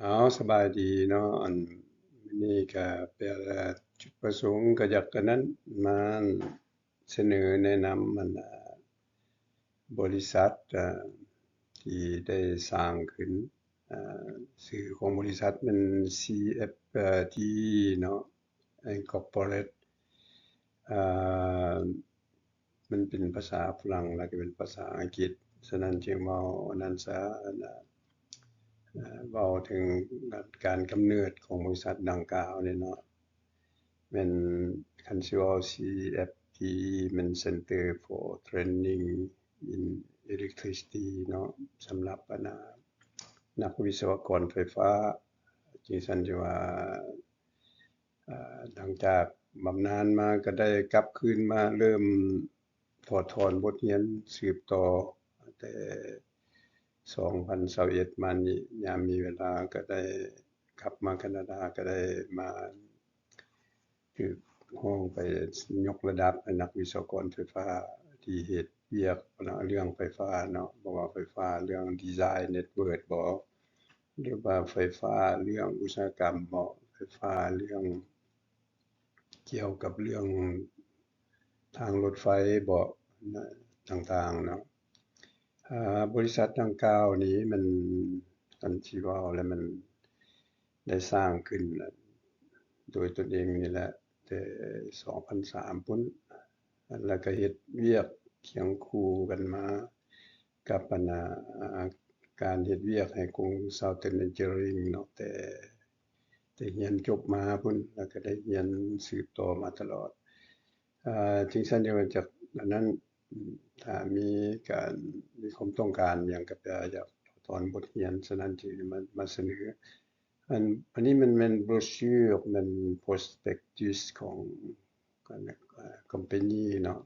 ເອົາ ສະບາຍດີເນາະ. ອັນ ມື້ນີ້ກະເປັນຈຸດປະສົງກະຢາກອັນນັ້ນ ມາສະເໜີແນະນຳ ອັນ ບໍລິສັດ ທີ່ໄດ້ສ້າງຂຶ້ນ ຊື່ຂອງບໍລິສັດແມ່ນ ຊີເອັຟທີ ເນາະ Incorporate ມັນເປັນພາສາຝຣັ່ງ ແລ້ວກະເປັນພາສາອັງກິດ, ສະນັ້ນຈຶ່ງເວົ້າອັນນັ້ນຊະ ເວົ້າເຖິງການກຳເນີດຂອງບໍລິສັດດັ່ງກ່າວນີ້ເນາະ. ແມ່ນ ຄັນຊິເວົ້າ ຊີເອັຟທີ ແມ່ນ Center for Training in Electricity ເນາະ ສຳລັບ ອັນ ນັກວິສະວະກອນໄຟຟ້າ. ຈຶ່ງຊັ້ນຈະວ່າ ອາ ຫຼັງຈາກບຳນານມາກະໄດ້ກັບຄືນມາເລີ່ມຖອດຖອນບົດຮຽນສືບຕໍ່ ແຕ່ສອງພັນຊາວເອັດມານີ້ ຍາມມີເວລາກະໄດ້ກັບມາການາດາ ກະໄດ້ມາຖືກຮ້ອງໄປຍົກລະດັບໃຫ້ນັກວິສະວະກອນໄຟຟ້າທີ່ເຮັດວຽກເລື່ອງໄຟຟ້າເນາະ ບໍ່ວ່າໄຟຟ້າເລື່ອງດີໄຊເນັດເວີກບໍ ຫຼືວ່າໄຟຟ້າເລື່ອງອຸດສາຫະກຳບໍ ໄຟຟ້າເລື່ອງກ່ຽວກັບເລື່ອງທາງລົດໄຟບໍ ຕ່າງໆເນາະ. ອາ ບໍລິສັດດັ່ງກ່າວນີ້ມັນ ຄັນຊິເວົ້າແລ້ວມັນໄດ້ສ້າງຂຶ້ນໂດຍຕົນເອງນີ້ແຫຼະ ແຕ່ສອງພັນສາມພຸ້ນ ແລ້ວກະເຮັດວຽກຄຽງຄູ່ກັນມາກັບ ອັນ ອາ ການເຮັດວຽກໃຫ້ກົງ Southern Engineering ເນາະ ແຕ່ ແຕ່ຮຽນຈົບມາພຸ້ນ ແລ້ວກະໄດ້ຮຽນສືບຕໍ່ມາຕະຫຼອດ. ອາ ຈຶ່ງຊັ້ນຈະວ່າຈາກອັນນັ້ນ ຖ້າມີການ ມີຄວາມຕ້ອງການຫຍັງກະຢາກຖອດຖອນບົດຮຽນ ສະນັ້ນຈຶ່ງມາ ມາສະເໜີ. ອັນ ອັນນີ້ມັນແມ່ນໂບຣເຊີ ແມ່ນ prospectus ຂອງ ຂອງ ອາ ຄອມພານີເນາະ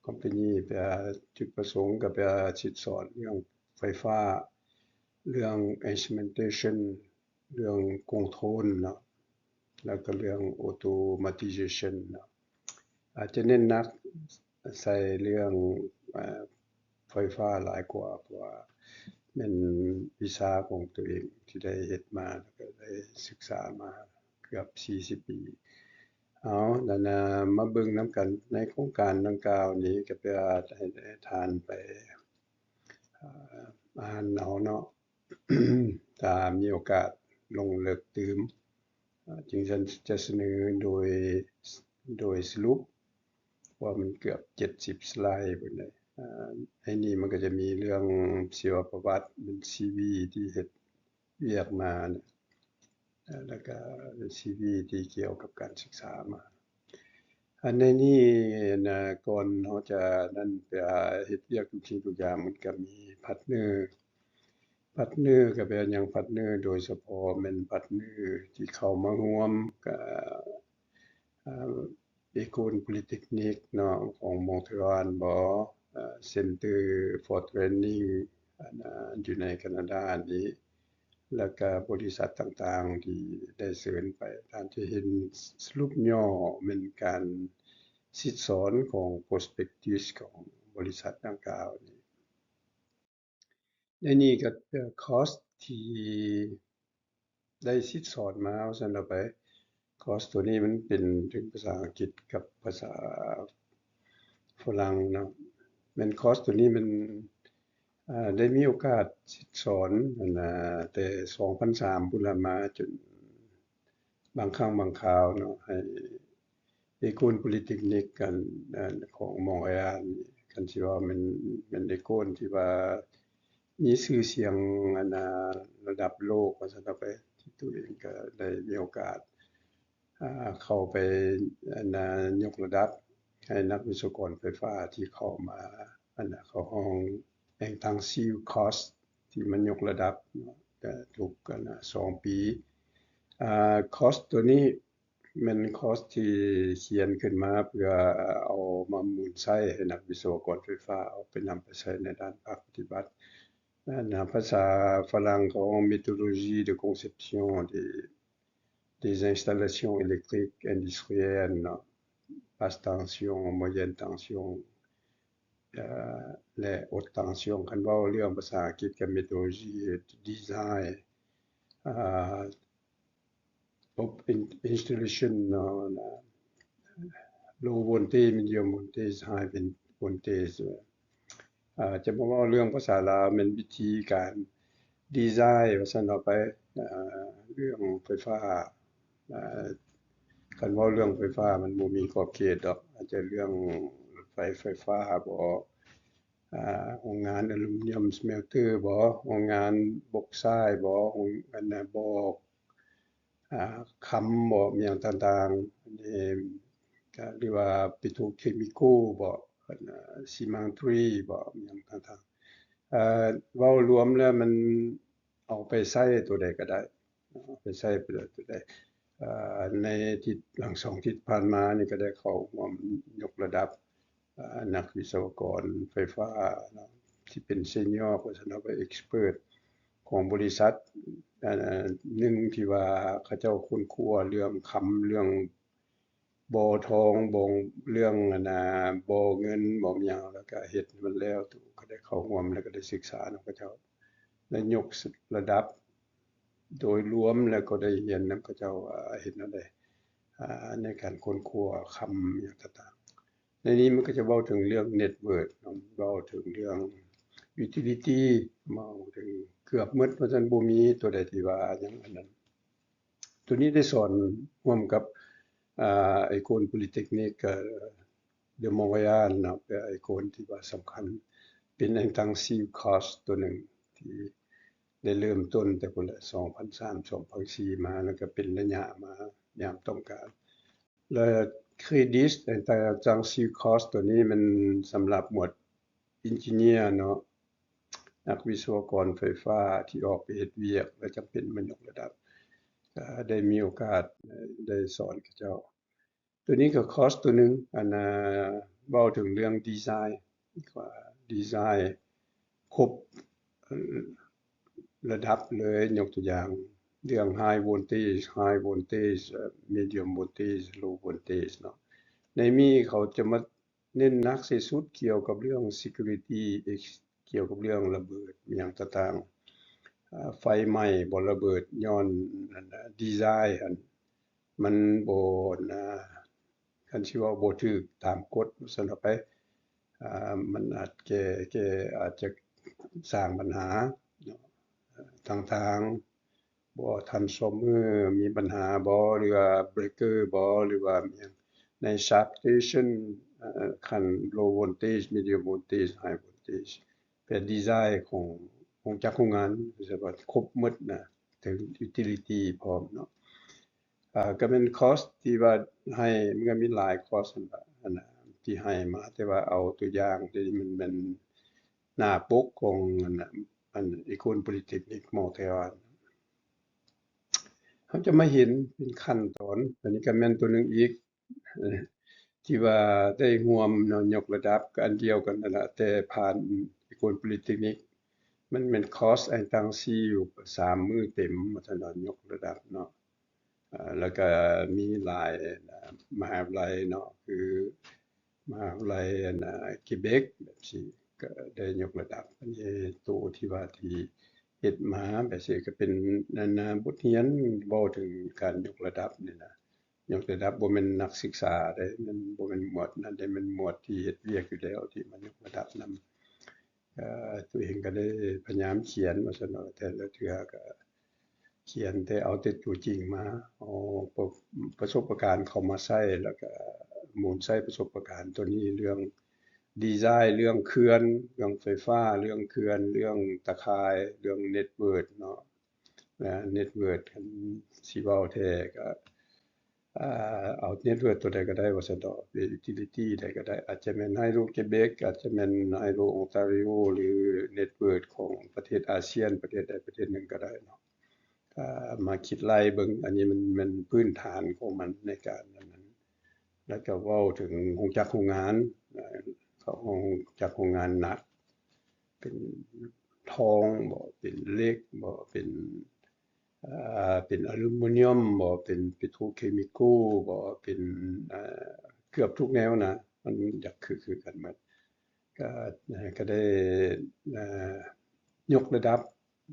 ຄອມພານີ ແປວ່າຈຸດປະສົງກະແປວ່າຊິດສອນເລື່ອງໄຟຟ້າ ເລື່ອງ instrumentation ເລື່ອງ control ເນາະ ແລ້ວກະເລື່ອງ automatization ເນາະ. ອາດຈະເນັ້ນໜັກໃສ່ເລື່ອງ ອາ ໄຟຟ້າຫຼາຍກວ່າ ເພາະວ່າແມ່ນວິຊາຂອງໂຕເອງທີ່ໄດ້ເຮັດມາ ແລ້ວກະໄດ້ສຶກສາມາເກືອບສີ່ສິບປີ. ເອົາ ນັ້ນນະ ມາເບິ່ງນຳກັນ ໃນໂຄງການດັ່ງກ່າວນີ້ ກະເພື່ອໃຫ້ ໃຫ້ທ່ານໄປ ອາ ອ່ານເອົາເນາະ ຖ້າມີໂອກາດລົງເລິກຕື່ມ ອາ ຈຶ່ງຈະສະເໜີໂດຍ ໂດຍສະຫຼຸບ ເພາະວ່າມັນເກືອບເຈັດສິບສະໄລພຸ້ນເດ. ອາ ໃນນີ້ມັນກະຈະມີເລື່ອງຊີວະປະຫວັດ ເປັນຊີວີທີ່ເຮັດວຽກມາ ແລ້ວກະຊີວີທີ່ກ່ຽວກັບການສຶກສາມາ. ອັນໃນນີ້ນະ ກ່ອນເຮົາຈະນັ້ນ ໄປຫາເຮັດວຽກທຸກສິ່ງທຸກຢ່າງ ມັນກະມີພາດເນີ ພາດເນີກະແມ່ນຫຍັງ ພາດເນີໂດຍສະເພາະແມ່ນພາດເນີທີ່ເຂົ້າມາຮ່ວມ ກະ ອາ Ecole Polytechnique ເນາະ ຂອງ Montreal ບໍ ອາ Center for Training ອັນ ຢູ່ໃນການາດານີ້ ແລ້ວກະບໍລິສັດຕ່າງໆທີ່ໄດ້ເຊີນໄປ ທ່ານຈະເຫັນສະຫຼຸບຫຍໍ້ແມ່ນການສິດສອນຂອງ prospectus ຂອງບໍລິສັດດັ່ງກ່າວນີ້. ໃນນີ້ກະ ຄອສທີ່ໄດ້ສິດສອນມາ ວ່າຊັ້ນເອົາໄປ ຄອສໂຕນີ້ມັນເປັນເຖິງພາສາອັງກິດກັບພາສາຝຣັ່ງເນາະ. ແມ່ນຄອສໂຕນີ້ມັນ ອາ ໄດ້ມີໂອກາດສິດສອນ ອັນນະ ແຕ່ສອງພັນສາມພຸ້ນລະ ມາຈົນບາງຄັ້ງບາງຄາວເນາະ ໃຫ້ Ecole Polytechnique ກັນ ອັນ ຂອງ Montréal ນີ້ ຄັນຊິເວົ້າແມ່ນ ແມ່ນ Ecole ທີ່ວ່າມີຊື່ສຽງ ອັນນະ ລະດັບໂລກ ວ່າຊັ້ນເອົາໄປ ທີ່ໂຕເອງກະໄດ້ມີໂອກາດ ອາ ເຂົ້າໄປ ອັນນະ ຍົກລະດັບໃຫ້ນັກວິສະວະກອນໄຟຟ້າທີ່ເຂົ້າມາ ອັນນະ ເຂົ້າຫ້ອງ Intensive Course ທີ່ມັນຍົກລະດັບເນາະ ກະທຸກ ອັນນະ ສອງປີ. ອາ ຄອສໂຕນີ້ ແມ່ນຄອສທີ່ຂຽນຂຶ້ນມາເພື່ອເອົາມາໝູນໃຊ້ໃຫ້ນັກວິສະວະກອນໄຟຟ້າ ເອົາໄປນຳໄປໃຊ້ໃນດ້ານພາກປະຕິບັດ. ອັນນະ ພາສາຝຣັ່ງເຂົາ Méthodologie de conception des, des installations électriques industrielles ເນາະ basse tension, moyenne tension ເອີ ແລະ haute tension. ຄັນເວົ້າເລື່ອງພາສາອັງກິດກະ Méthodologie de design ອ່າ pop in- installation ເນາະ low voltage medium voltage high voltage ອ່າ ຈະມາເວົ້າເລື່ອງພາສາລາວແມ່ນວິທີການດີໄຊນ໌ວ່າຊັ້ນເອົາໄປ ອ່າ ເລື່ອງໄຟຟ້າ ອ່າ ຄັນເວົ້າເລື່ອງໄຟຟ້າມັນບໍ່ມີຂອບເຂດດອກ ອາດຈະເລື່ອງລົດໄຟໄຟຟ້າບໍ ອ່າ ໂຮງງານອາລູມນຽມສະເມວເຕີບໍ ໂຮງງານບົກຊາຍບໍ ໂຮງ ອັນນ່າ ບໍ່ ອ່າ ຄຳບໍ ຫຍັງຕ່າງໆ ອັນນີ້ ກະ ຫຼືວ່າເປໂຕຣເຄມິໂກບໍ ອັນນ່າ ຊີມັງທຣີບໍ ຫຍັງຕ່າງໆ ເອີ ເວົ້າລວມແລ້ວມັນເອົາໄປໃຊ້ໂຕໃດກະໄດ້ ເອົາໄປໃຊ້ໂຕໃດ ເອີ ໃນທິດ ຫຼັງສອງທິດຜ່ານມານີ້ກະໄດ້ເຂົ້າຮ່ວມຍົກລະດັບ ເອີ ນັກວິສະວະກອນໄຟຟ້າເນາະ ທີ່ເປັນ senior ວ່າຊັ້ນເນາະ expert ຂອງບໍລິສັດ ອັນໜຶ່ງທີ່ວ່າເຂົາເຈົ້າຄົ້ນຄວ້າເລື່ອງຄຳ ເລື່ອງບໍ່ທອງ ບໍ່ ເລື່ອງ ອັນນ່າ ບໍ່ເງິນບໍ່ຫຍັງ ແລ້ວກະເຮັດໃຫ້ມັນແລ້ວ ກະໄດ້ເຂົ້າຮ່ວມ ແລ້ວກະໄດ້ສຶກສານຳເຂົາເຈົ້າ ໄດ້ຍົກລະດັບໂດຍລວມ ແລ້ວກໍໄດ້ຮຽນນຳເຂົາເຈົ້າວ່າເຮັດແນວໃດ ອ່າ ໃນການຄົ້ນຄວ້າຄຳຫຍັງຕ່າງໆ ໃນນີ້ມັນກໍຈະເວົ້າເຖິງເລື່ອງ network ເນາະ ເວົ້າເຖິງເລື່ອງ utility ເວົ້າເຖິງເກືອບໝົດ ວ່າຊັ້ນ ບໍ່ມີຕົວໃດທີ່ວ່າຫຍັງອັນນັ້ນ. ຕົວນີ້ໄດ້ສອນຮ່ວມກັບ ອ່າ Ecole Polytechnique de Montréal ເນາະ ເປັນ Ecole ທີ່ວ່າສຳຄັນ ເປັນ intensive course ຕົວໜຶ່ງທີ່ ໄດ້ເລີ່ມຕົ້ນແຕ່ພຸ້ນແຫຼະ ສອງພັນສາມ ສອງພັນສີ່ມາ ແລ້ວກະເປັນໄລຍະມາຍາມຕ້ອງການ ແລະ credit ແຕ່ advanced course ຕົວນີ້ແມ່ນສຳລັບໝວດ engineer ເນາະ ນັກວິສະວະກອນໄຟຟ້າທີ່ອອກໄປເຮັດວຽກ ແລະ ຈຳເປັນມາຍົກລະດັບ ກະໄດ້ມີໂອກາດໄດ້ສອນເຂົາເຈົ້າ. ຕົວນີ້ກໍຄອສຕົວໜຶ່ງ ອັນນ່າ ເວົ້າເຖິງເລື່ອງດີໄຊນ໌ ວ່າດີໄຊນ໌ຄົບ ເອີ ລະດັບເລີຍ ຍົກຕົວຢ່າງເລື່ອງ high voltage high voltage ເອີ medium voltage low voltage ເນາະ ໃນນີ້ເຂົາຈະມາເນັ້ນໜັກທີ່ສຸດກ່ຽວກັບເລື່ອງ security ກ່ຽວກັບເລື່ອງລະເບີດຫຍັງຕ່າງໆ ເອີ ໄຟໄໝ້ບໍ ລະເບີດຍ້ອນ ອັນນ່າ ດີໄຊນ໌ຫັ້ນ ມັນບໍ່ ອັນນ່າ ຄັນຊິເວົ້າບໍ່ຖືກຕາມກົດ ວ່າຊັ້ນເອົາໄປ ອ່າ ມັນອາດແກ່ ແກ່ ອາດຈະສ້າງບັນຫາເນາະ ທາງທາງບໍ່ທັນຊອມເມີ ມີບັນຫາບໍ ຫຼືວ່າເບຣກເກີບໍ ຫຼືວ່າຫຍັງ ໃນ substation ເອີ ຂັ້ນ low voltage medium voltage high voltage ແຕ່ດີໄຊນ໌ຂອງໂຮງຈັກໂຮງງານ ເອີ້ນວ່າຄົບໝົດນະ ເຖິງ utility ພ້ອມເນາະ. ອ່າ ກໍແມ່ນຄອສທີ່ວ່າໃຫ້ ມັນກໍມີຫຼາຍຄອສຫັ້ນລະ ອັນນະ ທີ່ໃຫ້ມາ ແຕ່ວ່າເອົາຕົວຢ່າງທີ່ມັນແມ່ນໜ້າປົກຂອງ ອັນນະ ອັນ Ecole Polytechnique Montréal ເຮົາຈະມາເຫັນເປັນຂັ້ນຕອນ ອັນນີ້ກໍແມ່ນຕົວໜຶ່ງອີກ ທີ່ວ່າໄດ້ຮ່ວມເນາະ ຍົກລະດັບ ກໍອັນດຽວກັນນັ້ນລະ ແຕ່ຜ່ານ Ecole Polytechnique ມັນແມ່ນຄອສ intensive ສາມມື້ເຕັມ ວ່າຊັ້ນເນາະ ຍົກລະດັບເນາະ ເອີ ແລ້ວກະມີຫຼາຍ ເອີ ມະຫາວິທະຍາໄລເນາະ ຄືມະຫາວິທະຍາໄລ ອັນ ເອີ ເກເບັກ ແບບຊີ້ ກະໄດ້ຍົກລະດັບ ອັນນີ້ໂຕທີ່ວ່າທີ່ເຮັດມາ ແບບຊີ້ ກະເປັນ ອັນ ບົດຮຽນເວົ້າເຖິງການຍົກລະດັບນີ້ນະ ຍົກລະດັບ ບໍ່ແມ່ນນັກສຶກສາເດ້ ມັນບໍ່ແມ່ນໝວດນັ້ນເດ້ ແມ່ນໝວດທີ່ເຮັດວຽກຢູ່ແລ້ວ ທີ່ມາຍົກລະດັບນຳ. ເອີ ຕົວເອງກໍໄດ້ພະຍາຍາມຂຽນວ່າຊັ້ນເນາະ ແຕ່ລະເທື່ອກໍຂຽນແຕ່ເອົາແຕ່ຕົວຈິງມາ ເອົາປະ ປະສົບປະການເຂົ້າມາໃຊ້ ແລ້ວກໍໝູນໃຊ້ປະສົບປະການຕົວນີ້ ເລື່ອງດີໄຊນ໌ ເລື່ອງເຂື່ອນ ເລື່ອງໄຟຟ້າ ເລື່ອງເຂື່ອນ ເລື່ອງຕາຂ່າຍ ເລື່ອງເນັດເວີກເນາະ. ນະ network ຄັນຊິເວົ້າແທ້ກໍ ອ່າ ເອົາ network ຕົວໃດກໍໄດ້ວ່າຊັ້ນເຖາະ utility ໃດກໍໄດ້ ອາດຈະແມ່ນ Hydro-Québec ອາດຈະແມ່ນ Hydro-Ontario ຫຼື network ຂອງປະເທດອາຊຽນ ປະເທດໃດປະເທດໜຶ່ງກໍໄດ້ເນາະ ກໍມາຄິດໄລ່ເບິ່ງ ອັນນີ້ມັນ ມັນພື້ນຖານຂອງມັນໃນການອັນນັ້ນ ແລ້ວກໍເວົ້າເຖິງໂຮງຈັກໂຮງງານ ເອີ ເຂົາເວົ້າໂຮງຈັກໂຮງງານໜັກ ເປັນທອງບໍ ເປັນເຫຼັກບໍ ເປັນ ເອີ ເປັນອາລູມນີຍມບໍ ເປັນເປໂຕຣເຄມິໂກບໍ ເປັນ ເອີ ເກືອບທຸກແນວນະ ມັນຢາກຄື ຄືກັນໝົດ ກໍ ກໍໄດ້ ເອີ ຍົກລະດັບ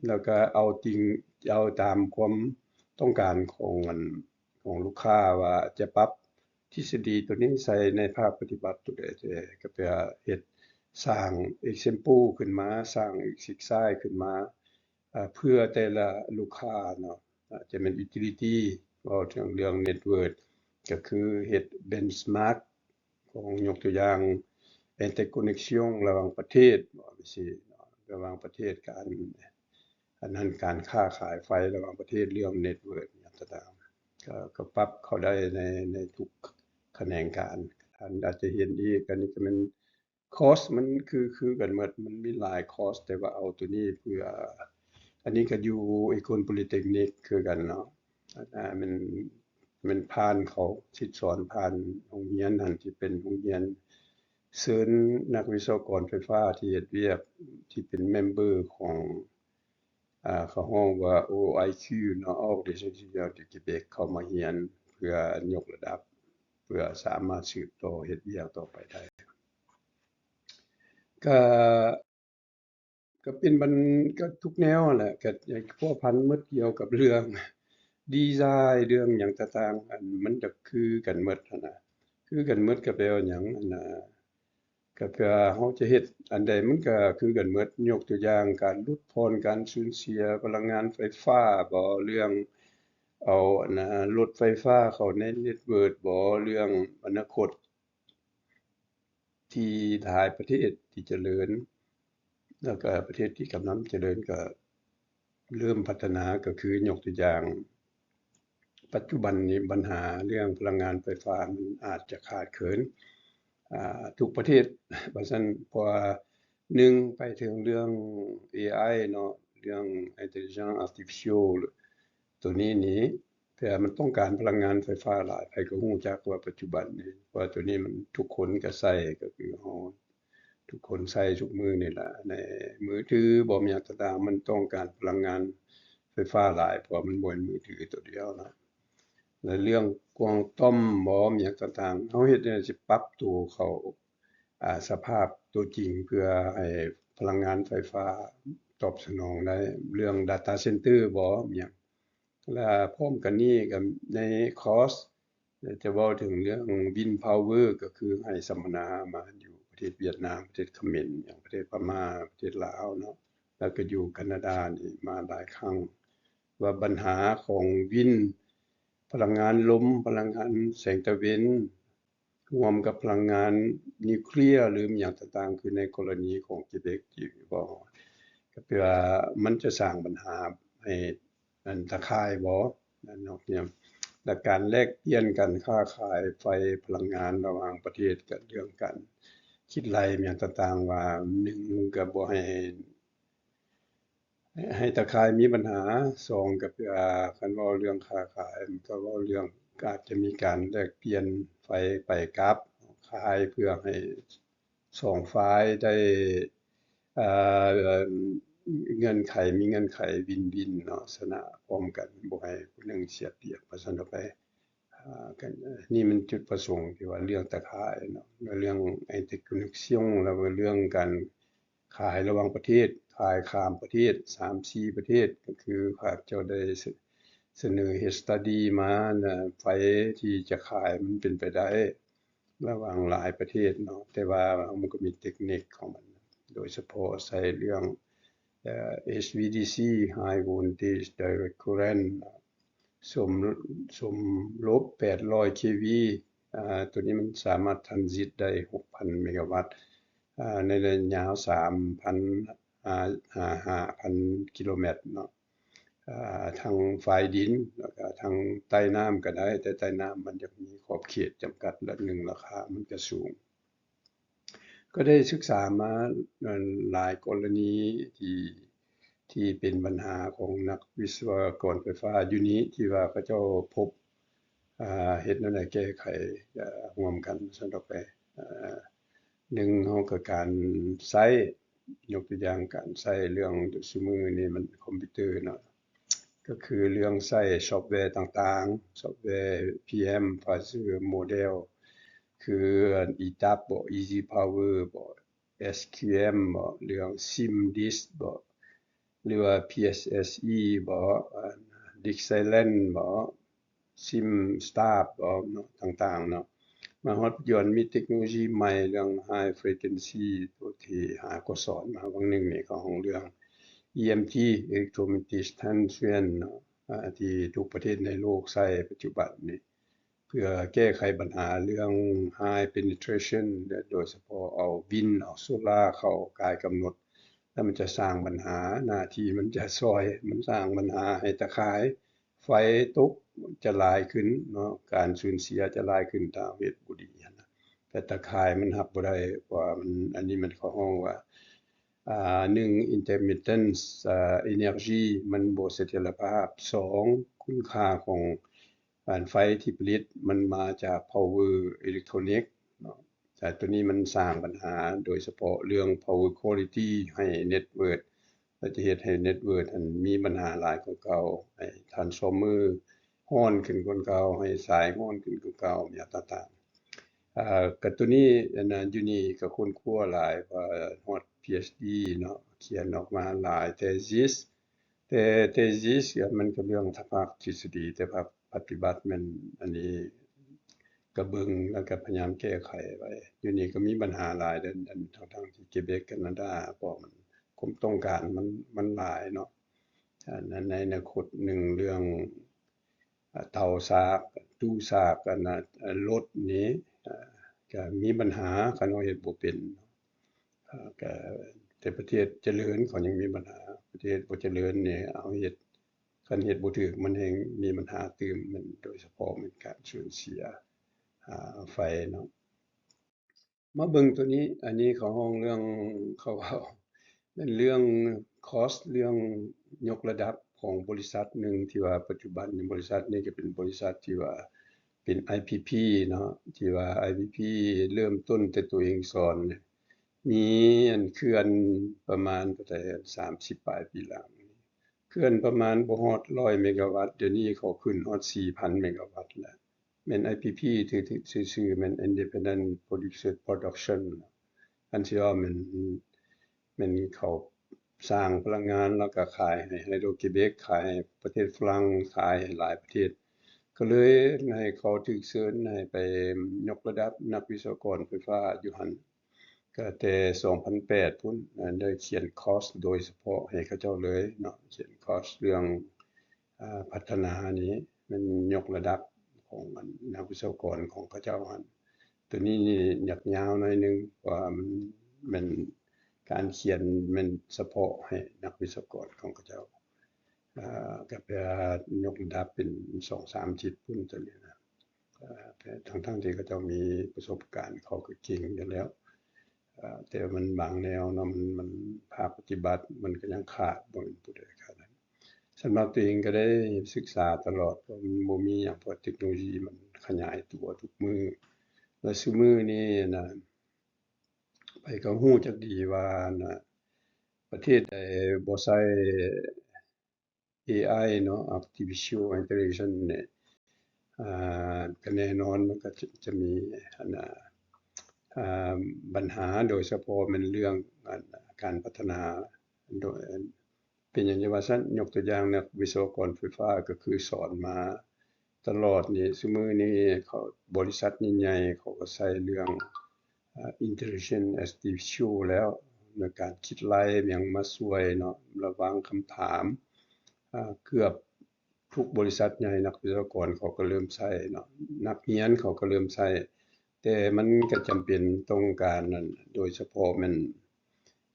ແລ້ວກໍເອົາຈິງ ເອົາຕາມຄວາມຕ້ອງການຂອງອັນ ຂອງລູກຄ້າວ່າຈະປັບທິດສະດີໂຕນີ້ໃສ່ໃນພາກປະຕິບັດໂຕໃດແດ່ ກໍແປວ່າເຮັດ ສ້າງ example ຂຶ້ນມາ ສ້າງ exercise ຂຶ້ນມາ ເພື່ອແຕ່ລະລູກຄ້າເນາະ ອາດຈະແມ່ນ utility ເວົ້າເຖິງເລື່ອງ network ກໍຄືເຮັດ benchmark ຂອງ ຍົກຕົວຢ່າງ interconnection ລະຫວ່າງປະເທດ ເວົ້າຈັ່ງຊີ້ເນາະ ລະຫວ່າງປະເທດ ການ ອັນນັ້ນ ການຄ້າຂາຍໄຟລະຫວ່າງປະເທດ ເລື່ອງ network ຫຍັງຕ່າງໆ ກໍ ກໍປັບເຂົ້າໄດ້ໃນ ໃນທຸກຂະແໜງການ. ທ່ານອາດຈະເຫັນອີກ ອັນນີ້ກໍແມ່ນ course ມັນຄື ຄືກັນໝົດ ມັນມີຫຼາຍ course ແຕ່ວ່າເອົາໂຕນີ້ເພື່ອ ອັນນີ້ກໍຢູ່ Econ Polytechnic ຄືກັນເນາະ ອັນນັ້ນແມ່ນ ແມ່ນຜ່ານເຂົາ ສິດສອນຜ່ານໂຮງຮຽນຫັ້ນ ທີ່ເປັນໂຮງຮຽນ ເຊີນນັກວິສະວະກອນໄຟຟ້າທີ່ເຮັດວຽກ ທີ່ເປັນ member ຂອງ ອາ ເຂົາຮ້ອງວ່າ OIQ ເນາະ Organisation de Québec ເຂົ້າມາຮຽນ ເພື່ອຍົກລະດັບ ເພື່ອສາມາດສືບຕໍ່ເຮັດວຽກຕໍ່ໄປໄດ້ ກະ ກໍເປັນບັນ ກໍທຸກແນວຫັ້ນແຫຼະ ກໍພົວພັນໝົດ ກ່ຽວກັບເລື່ອງດີໄຊ ເລື່ອງຫຍັງຕ່າງໆ ອັນ ມັນຈະຄືກັນໝົດຫັ້ນນະ ຄືກັນໝົດ ກໍແປວ່າຫຍັງຫັ້ນນະ ກໍແປວ່າເຮົາຈະເຮັດອັນໃດມັນກໍຄືກັນໝົດ ຍົກຕົວຢ່າງ ການຫຼຸດຜ່ອນການສູນເສຍພະລັງງານໄຟຟ້າບໍ ເລື່ອງເອົາອັນນະ ລົດໄຟຟ້າເຂົ້າໃນ network ບໍ ເລື່ອງອະນາຄົດ ທີ່ຫຼາຍປະເທດທີ່ຈະເລີນ ແລ້ວກະປະເທດທີ່ກຳລັງຈະເລີນກະເລີ່ມພັດທະນາ ກໍຄືຍົກຕົວຢ່າງ ປັດຈຸບັນນີ້ບັນຫາເລື່ອງພະລັງງານໄຟຟ້າມັນອາດຈະຂາດເຂີນ ອາ ທຸກປະເທດວ່າຊັ້ນ ເພາະວ່າ ໜຶ່ງ ໄປເຖິງເລື່ອງ ເອໄອ ເນາະ ເລື່ອງ Intelligence Artificial ໂຕນີ້ນີ້ ແຕ່ມັນຕ້ອງການພະລັງງານໄຟຟ້າຫຼາຍ ໃຜກໍຮູ້ຈັກວ່າປັດຈຸບັນນີ້ ເພາະວ່າໂຕນີ້ມັນທຸກຄົນກໍໃຊ້ ກໍຄືເຮົາທຸກຄົນໃຊ້ທຸກມື້ນີ້ລະ ໃນມືຖືບໍ ຫຍັງຕ່າງໆ ມັນຕ້ອງການພະລັງງານໄຟຟ້າຫຼາຍ ເພາະວ່າມັນບໍ່ແມ່ນມືຖືໂຕດຽວນະ ແລະ ເລື່ອງກວາງຕ້ອມບໍ ຫຍັງຕ່າງໆ ເຮົາເຮັດແນວໃດຊິປັບໂຕເຂົ້າ ອາ ສະພາບຕົວຈິງ ເພື່ອໃຫ້ພະລັງງານໄຟຟ້າຕອບສະໜອງໄດ້ ເລື່ອງ data center ບໍ ຫຍັງ ແລະ ພ້ອມກັນນີ້ກໍໃນຄອສຈະເວົ້າເຖິງເລື່ອງ wind power ກໍຄືໄຮ່ສຳມະນາມາຢູ່ປະເທດຫວຽດນາມ ປະເທດຂະເໝນ ຫຍັງ ປະເທດພະມ້າ ປະເທດລາວເນາະ ແລ້ວກໍຢູ່ການາດານີ້ມາຫຼາຍຄັ້ງ ວ່າບັນຫາຂອງ wind ພະລັງງານລົມ ພະລັງງານແສງຕາເວັນ ຮ່ວມກັບພະລັງງານນິວເຄລຍ ຫຼື ຫຍັງຕ່າງໆ ຄືໃນກໍລະນີຂອງເກເບັກທີ່ເວົ້າ ກໍແປວ່າມັນຈະສ້າງບັນຫາໃຫ້ອັນຕາຂ່າຍບໍ ແລະ ການແລກປ່ຽນ ການຄ້າຂາຍໄຟພະລັງງານລະຫວ່າງປະເທດ ກັບເລື່ອງການຄິດໄລ່ຫຍັງຕ່າງໆ ວ່າ ໜຶ່ງ ກໍບໍ່ໃຫ້ ໃຫ້ຕາຂ່າຍມີບັນຫາ ສອງ ກໍຄືວ່າ ຄັນເວົ້າເລື່ອງຄ້າຂາຍ ມັນກໍເວົ້າເລື່ອງ ອາດຈະມີການແລກປ່ຽນໄຟໄປກັບ ຂາຍເພື່ອໃຫ້ສອງຝ່າຍໄດ້ ເອີ ເງື່ອນໄຂ ມີເງື່ອນໄຂວິນວິນເນາະ ຊະນະພ້ອມກັນ ບໍ່ໃຫ້ຜູ້ໜຶ່ງເສຍປຽບ ວ່າຊັ້ນເຖາະໄປ. ອາ ກໍ ນີ້ມັນຈຸດປະສົງທີ່ວ່າເລື່ອງຕາຂ່າຍເນາະ ແລະ ເລື່ອງ interconnection ແລ້ວກໍເລື່ອງການຂາຍລະຫວ່າງປະເທດ ຂາຍຂ້າມປະເທດ ສາມສີ່ປະເທດ ກໍຄືພວກເຈົ້າໄດ້ສະ ສະເໜີເຮັດ study ມານະ ໄຟທີ່ຈະຂາຍມັນເປັນໄປໄດ້ລະຫວ່າງຫຼາຍປະເທດເນາະ ແຕ່ວ່າມັນກໍມີເຕັກນິກຂອງມັນ ໂດຍສະເພາະໃສ່ເລື່ອງ ເອີ HVDC High Voltage Direct Current ສົມ ສົມລົບແປດຮ້ອຍ kV ອາ ໂຕນີ້ມັນສາມາດ transit ໄດ້ຫົກພັນເມກາວັດ ອາ ໃນໄລຍະຍາວ ສາມພັນ ຫາ ຫາ ຫ້າພັນກິໂລແມັດເນາະ ອາ ທັງຝາຍດິນ ແລ້ວກະທັງໃຕ້ນ້ຳກໍໄດ້ ແຕ່ໃຕ້ນ້ຳມັນຈະມີຂອບເຂດຈຳກັດ ແລະ ໜຶ່ງ ລາຄາມັນກະສູງ. ກໍໄດ້ສຶກສາມາ ເອີ ຫຼາຍກໍລະນີທີ່ ທີ່ເປັນບັນຫາຂອງນັກວິສະວະກອນໄຟຟ້າຢູ່ນີ້ ທີ່ວ່າເຂົາເຈົ້າພົບ ອາ ເຮັດແນວໃດແກ້ໄຂ ອາ ຮ່ວມກັນຊັ້ນດອກແປ ອາ ໜຶ່ງ ເຮົາກໍການໃຊ້ ຍົກຕົວຢ່າງການໃຊ້ເລື່ອງ ຊຸມື້ນີ້ມັນຄອມພິວເຕີເນາະ ກໍຄືເລື່ອງໃຊ້ຊອບແວຕ່າງໆ ຊອບແວ PM Pfizer Model ຄື ETAP ບໍ Easy Power ບໍ SQM ບໍ ເລື່ອງ SIMDIS ບໍ ຫຼືວ່າ ພີເອັສເອັສອີ ບໍ ອາ ດິກໄຊແລນ ບໍ ຊິມສະຕາບ ບໍ ເນາະ ຕ່າງໆເນາະ. ມາຮອດປັດຈຸບັນມີເຕັກໂນໂລຊີໃໝ່ເລື່ອງ High Frequency ໂຕທີ່ຫາກໍສອນມາຫວ່າງໜຶ່ງນີ້ ເຂົາເວົ້າເລື່ອງ ອີເອັມທີ Electromagnetic Transient ເນາະ ອາ ທີ່ທຸກປະເທດໃນໂລກໃຊ້ປັດຈຸບັນນີ້ ເພື່ອແກ້ໄຂບັນຫາເລື່ອງ High Penetration ແລະ ໂດຍສະເພາະເອົາວິນ ເອົາໂຊລາເຂົ້າກາຍກຳນົດ ແລ້ວມັນຈະສ້າງບັນຫາ ໜ້າທີ່ມັນຈະຊ່ອຍ ມັນສ້າງບັນຫາໃຫ້ຕາຂ່າຍໄຟຕົກຈະຫຼາຍຂຶ້ນເນາະ ການສູນເສຍຈະຫຼາຍຂຶ້ນ ຖ້າເຮັດບໍ່ດີຫັ້ນນະ ແຕ່ຕາຂ່າຍມັນຮັບບໍ່ໄດ້ ເພາະວ່າມັນ ອັນນີ້ມັນເຂົາຮ້ອງວ່າ ອາ ໜຶ່ງ intermittent ອາ energy ມັນບໍ່ສະຖຽນລະພາບ, ສອງ ຄຸນຄ່າຂອງ ການໄຟທີ່ຜະລິດມັນມາຈາກ power electronic ເນາະ ແຕ່ໂຕນີ້ມັນສ້າງບັນຫາ ໂດຍສະເພາະເລື່ອງ power quality ໃຫ້ network ແລ້ວຈະເຮັດໃຫ້ network ຫັ້ນມີບັນຫາຫຼາຍກວ່າເກົ່າ, ໃຫ້ transformer ຮ້ອນຂຶ້ນກວ່າເກົ່າ, ໃຫ້ສາຍຮ້ອນຂຶ້ນກວ່າເກົ່າ ຫຍັງຕ່າງໆ. ອາ ກະໂຕນີ້ ອັນນະ ຢູ່ນີ້ກະຄົ້ນຄວ້າຫຼາຍ ວ່າຮອດ ພີເອັດສດີ ເນາະ ຂຽນອອກມາຫຼາຍ thesis ແຕ່ thesis ມັນກະເລື່ອງທາງພາກທິດສະດີ ແຕ່ພາກ ປະຕິບັດແມ່ນອັນນີ້ກະເບິ່ງ ແລ້ວກະພະຍາຍາມແກ້ໄຂໄວ້. ຢູ່ນີ້ກະມີບັນຫາຫຼາຍເດ້ ອັນ ທັງໆທີ່ເກເບັກ ການາດາ ເພາະມັນ ຄວາມຕ້ອງການມັນ ມັນຫຼາຍເນາະ. ອັນ ໃນອະນາຄົດໜຶ່ງເລື່ອງ ອາ ເຕົາສາກ ຕູ້ສາກ ອັນນະ ອາ ລົດນີ້ ອາ ກະມີບັນຫາ ຄັນເຮົາເຮັດບໍ່ເປັນ. ອາ ກະ ແຕ່ປະເທດຈະເລີນເຂົາຍັງມີບັນຫາ ປະເທດບໍ່ຈະເລີນນີ້ເຮົາເຮັດ ຄັນເຮັດບໍ່ຖືກມັນແຮ່ງມີບັນຫາຕື່ມ ແມ່ນໂດຍສະເພາະແມ່ນການສູນເສຍ ອາ ໄຟເນາະ. ມາເບິ່ງໂຕນີ້ ອັນນີ້ເຂົາຮ້ອງເລື່ອງ ເຂົາເວົ້າແມ່ນເລື່ອງ cost ເລື່ອງຍົກລະດັບຂອງບໍລິສັດໜຶ່ງ ທີ່ວ່າປັດຈຸບັນນີ້ບໍລິສັດນີ້ກະເປັນບໍລິສັດທີ່ວ່າ ເປັນ ໄອພີພີ ເນາະ ທີ່ວ່າ ໄອພີພີ ເລີ່ມຕົ້ນແຕ່ໂຕເອງສອນ ມີອັນເຂື່ອນປະມານເທົ່າໃດ ສາມສິບປາຍປີຫຼັງ ເຂື່ອນປະມານບໍ່ຮອດຮ້ອຍເມກາວັດ ດຽວນີ້ເຂົາຂຶ້ນຮອດສີ່ພັນເມກາວັດແລ້ວ. ແມ່ນ ໄອພີພີ ຊື່ໆ ຊື່ໆ ແມ່ນ Independent Producer Production ອັນຊິວ່າແມ່ນ ແມ່ນເຂົາສ້າງພະລັງງານ ແລ້ວກະຂາຍໃຫ້ Hydro-Québec ຂາຍໃຫ້ປະເທດຝຣັ່ງ ຂາຍໃຫ້ຫຼາຍປະເທດ ກະເລີຍໃຫ້ເຂົາຖືກເຊີນໃຫ້ໄປຍົກລະດັບນັກວິສະວະກອນໄຟຟ້າຢູ່ຫັ້ນ ກະແຕ່ສອງພັນແປດພຸ້ນ ໄດ້ຂຽນຄອສໂດຍສະເພາະໃຫ້ເຂົາເຈົ້າເລີຍເນາະ ຂຽນຄອສເລື່ອງ ອາ ພັດທະນານີ້ ແມ່ນຍົກລະດັບຂອງອັນນັກວິສະວະກອນຂອງເຂົາເຈົ້າຫັ້ນ. ໂຕນີ້ນີ້ຍາກຍາວໜ້ອຍໜຶ່ງ ເພາະວ່າມັນແມ່ນການຂຽນແມ່ນສະເພາະໃຫ້ນັກວິສະວະກອນຂອງເຂົາເຈົ້າ ອາ ກະແປວ່າຍົກລະດັບເປັນສອງສາມທິດພຸ້ນໂຕນີ້ນະ. ອາ ແຕ່ທັງໆທີ່ເຂົາເຈົ້າມີປະສົບການ ເຂົາກະເກັ່ງຢູ່ແລ້ວ ອາ ແຕ່ມັນບາງແນວເນາະ ມັນ ມັນພາກປະຕິບັດມັນກະຍັງຂາດ ບໍ່ແມ່ນຜູ້ໃດຂາດ. ສຳລັບໂຕເອງກະໄດ້ສຶກສາຕະຫຼອດ ເພາະມັນບໍ່ມີຫຍັງ ເພາະເຕັກໂນໂລຊີມັນຂະຫຍາຍຕົວທຸກມື້ ແລະ ຊຸມື້ນີ້ນະ ໃຜກະຮູ້ຈັກດີວ່ານະ ປະເທດໃດບໍ່ໃຊ້ ເອໄອ ເນາະ Artificial Intelligence ນີ້ ອາ ກະແນ່ນອນມັນກະຈະ ຈະມີ ອັນນະ ອາ ບັນຫາ ໂດຍສະເພາະແມ່ນເລື່ອງ ອັນ ການພັດທະນາ ໂດຍ ເປັນຫຍັງຈັ່ງວ່າຊັ້ນ? ຍົກຕົວຢ່າງນັກວິສະວະກອນໄຟຟ້າ ກະຄືສອນມາຕະຫຼອດນີ້ ຊຸມື້ນີ້ເຂົາ ບໍລິສັດໃຫຍ່ໆ ເຂົາກະໃຊ້ເລື່ອງ ອາ Intelligent Artificial ແລ້ວ ໃນການຄິດໄລ່ຫຍັງມາຊ່ວຍເນາະ ລະຫວ່າງຄຳຖາມ ອາ ເກືອບທຸກບໍລິສັດໃຫຍ່ ນັກວິສະວະກອນເຂົາກະເລີ່ມໃຊ້ເນາະ ນັກຮຽນເຂົາກະເລີ່ມໃຊ້ ແຕ່ມັນກະຈຳເປັນຕ້ອງການນັ້ນ ໂດຍສະເພາະແມ່ນ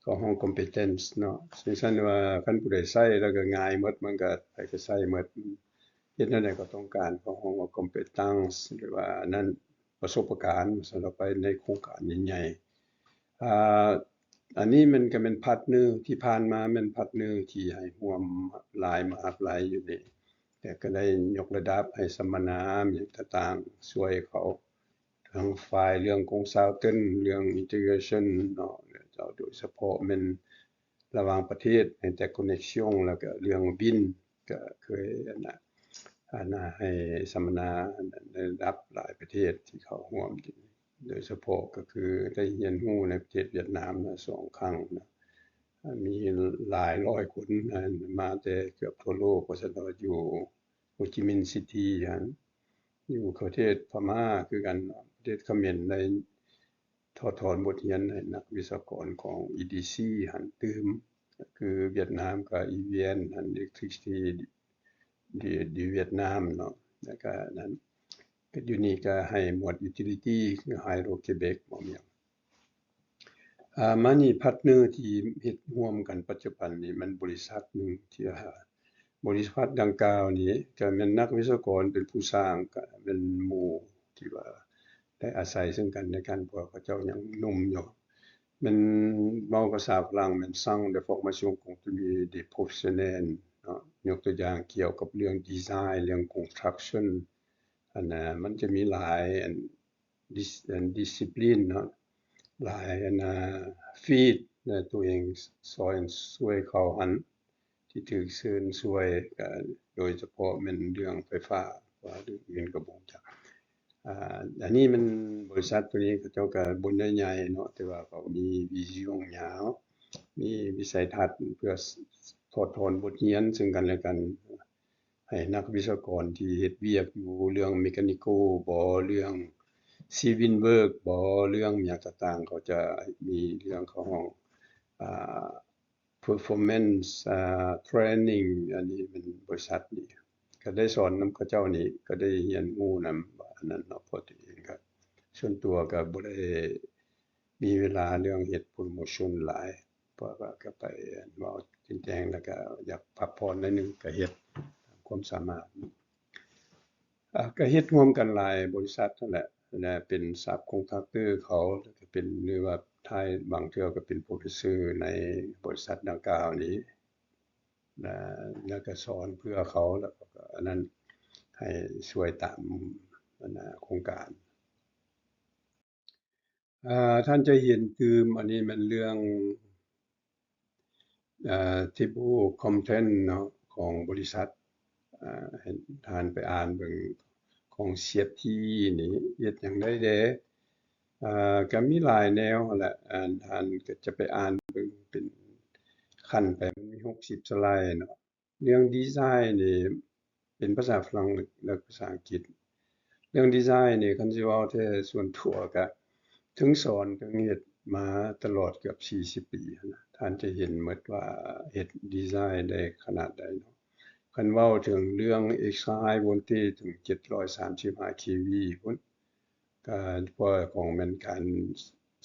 ເຂົາຮ້ອງ competence ເນາະ ເຊັ່ນຊັ້ນວ່າ ຄັນຜູ້ໃດໃຊ້ແລ້ວກະງ່າຍໝົດ ມັນກະໃຜກະໃຊ້ໝົດ ເຮັດແນວໃດກະຕ້ອງການ ເຂົາຮ້ອງວ່າ competence ຫຼືວ່າອັນນັ້ນ ປະສົບປະການ ສຳລັບໄປໃນໂຄງການໃຫຍ່ໆ ອາ ອັນນີ້ມັນກະແມ່ນພາດເນີ ທີ່ຜ່ານມາແມ່ນພາດເນີທີ່ໃຫ້ຮ່ວມຫຼາຍ ມະຫາວິທະຍາໄລຢູ່ນີ້ ແຕ່ກະໄດ້ຍົກລະດັບໃຫ້ສຳມະນາຫຍັງຕ່າງໆ ຊ່ວຍເຂົາ ທັງຝ່າຍເລື່ອງກົງຊາວເຕີນ ເລື່ອງ integration ເນາະ ແລະ ໂດຍສະເພາະແມ່ນລະຫວ່າງປະເທດ interconnection ແລ້ວກະເລື່ອງວິນ ກະເຄີຍ ອັນນະ ອັນນະ ໃຫ້ສຳມະນາໃນລະດັບຫຼາຍປະເທດທີ່ເຂົ້າຮ່ວມ ໂດຍສະເພາະກະຄືໄດ້ຮຽນຮູ້ໃນປະເທດຫວຽດນາມນະ ສອງຄັ້ງນະ ມີຫຼາຍຮ້ອຍຄົນ ມາແຕ່ເກືອບທົ່ວໂລກ ວ່າຊັ້ນເນາະ ຢູ່ໂຮຈິມິນຊິຕີຫັ້ນ ຢູ່ປະເທດພະມ້າຄືກັນ ປະເທດຂະເໝນ ໄດ້ຖອດຖອນບົດຮຽນໃຫ້ນັກວິຊາກອນຂອງ EDC ຫັ້ນຕື່ມ ຄືຫວຽດນາມກໍ EVN ຫັ້ນ Electricity du Vietnam ເນາະ ແລ້ວກໍນັ້ນ ຢູ່ນີ້ກໍໃຫ້ໝວດ Utility ຄື Hydro-Québec ບໍ່ມີຫຍັງ. ອາ ມານີ້ partner ທີ່ເຮັດຮ່ວມກັນປັດຈຸບັນນີ້ ມັນບໍລິສັດໜຶ່ງທີ່ວ່າ ບໍລິສັດດັ່ງກ່າວນີ້ ກໍແມ່ນນັກວິຊາກອນເປັນຜູ້ສ້າງ ກໍແມ່ນໝູ່ທີ່ວ່າໄດ້ອາໄສເຊິ່ງກັນແລະກັນ ເພາະວ່າເຂົາເຈົ້າຍັງໜຸ່ມຢູ່ ແມ່ນເວົ້າພາສາຝຣັ່ງແມ່ນ Centre de formation continue des professionnels ເນາະ ຍົກຕົວຢ່າງກ່ຽວກັບເລື່ອງດີໄຊ ເລື່ອງ construction ອັນນະ ມັນຈະມີຫຼາຍອັນ ດິສ ດິສຊິບລິນເນາະ ຫຼາຍອັນນາ ຟີດ ແລະ ຕົວເອງຊ່ອຍ ຊ່ວຍເຂົາຫັ້ນ ທີ່ຖືກເຊີນຊ່ວຍ ກໍໂດຍສະເພາະແມ່ນເລື່ອງໄຟຟ້າ ວ່າເລື່ອງອື່ນກໍບໍ່ຮູ້ຈັກ. ອາ ອັນນີ້ມັນບໍລິສັດຕົວນີ້ ເຂົາເຈົ້າກໍບໍ່ໄດ້ໃຫຍ່ເນາະ ແຕ່ວ່າເຂົາມີວິຊິວຍາວ ມີວິໄສທັດເພື່ອຖອດຖອນບົດຮຽນເຊິ່ງກັນແລະກັນ ໃຫ້ນັກວິຊາກອນທີ່ເຮັດວຽກຢູ່ເລື່ອງ mechanical ບໍ ເລື່ອງ civil work ບໍ ເລື່ອງຫຍັງຕ່າງໆ ເຂົາຈະມີເລື່ອງເຂົາຮ້ອງ ອາ performance ອາ training ອັນນີ້ແມ່ນບໍລິສັດນີ້ ກໍໄດ້ສອນນຳເຂົາເຈົ້ານີ້ ກໍໄດ້ຮຽນຮູ້ນຳອັນນັ້ນເນາະ ເພາະຕົວເອງກໍ ສ່ວນຕົວກໍບໍ່ໄດ້ມີເວລາເລື່ອງເຮັດໂປຣໂມຊັນຫຼາຍ ເພາະວ່າກໍໄປເວົ້າແຈ້ງໆ ແລ້ວກໍຢາກພັກຜ່ອນໜ້ອຍໜຶ່ງ ກໍເຮັດຕາມຄວາມສາມາດ. ອາ ກໍເຮັດຮ່ວມກັນຫຼາຍບໍລິສັດຫັ້ນແຫຼະ ແລະ ເປັນ subcontractor ເຂົາ ແລ້ວກໍເປັນ ຫຼືວ່າທ້າຍບາງເທື່ອກໍເປັນ professor ໃນບໍລິສັດດັ່ງກ່າວນີ້ ແລະ ແລ້ວກໍສອນເພື່ອເຂົາ ແລ້ວກໍອັນນັ້ນ ໃຫ້ຊ່ວຍຕາມອັນນາ ໂຄງການ. ອາ ທ່ານຈະເຫັນຕື່ມ ອັນນີ້ແມ່ນເລື່ອງ ອາ table of contents ເນາະ ຂອງບໍລິສັດ ອາ ໃຫ້ທ່ານໄປອ່ານເບິ່ງ ຂອງ CFTE ນີ້ເຮັດຫຍັງໄດ້ແດ່. ອາ ກໍມີຫຼາຍແນວຫັ້ນແຫຼະ ອາ ທ່ານກໍຈະໄປອ່ານເບິ່ງ ເປັນຂັ້ນໄປ ມັນມີຫົກສິບສະໄລເນາະ. ເລື່ອງດີໄຊນີ້ເປັນພາສາຝຣັ່ງ ແລະ ພາສາອັງກິດ. ເລື່ອງດີໄຊນີ້ ຄັນຊິເວົ້າແທ້ສ່ວນຕົວກະເຖິງສອນເຖິງເຮັດມາຕະຫຼອດເກືອບສີ່ສິບປີຫັ້ນນະ ທ່ານຈະເຫັນໝົດວ່າເຮັດດີໄຊໄດ້ຂະໜາດໃດເນາະ. ຄັນເວົ້າເຖິງເລື່ອງ extra high voltage ເຖິງເຈັດຮ້ອຍສາມສິບຫ້າ kV ພຸ້ນ ກະເພາະຂອງແມ່ນການ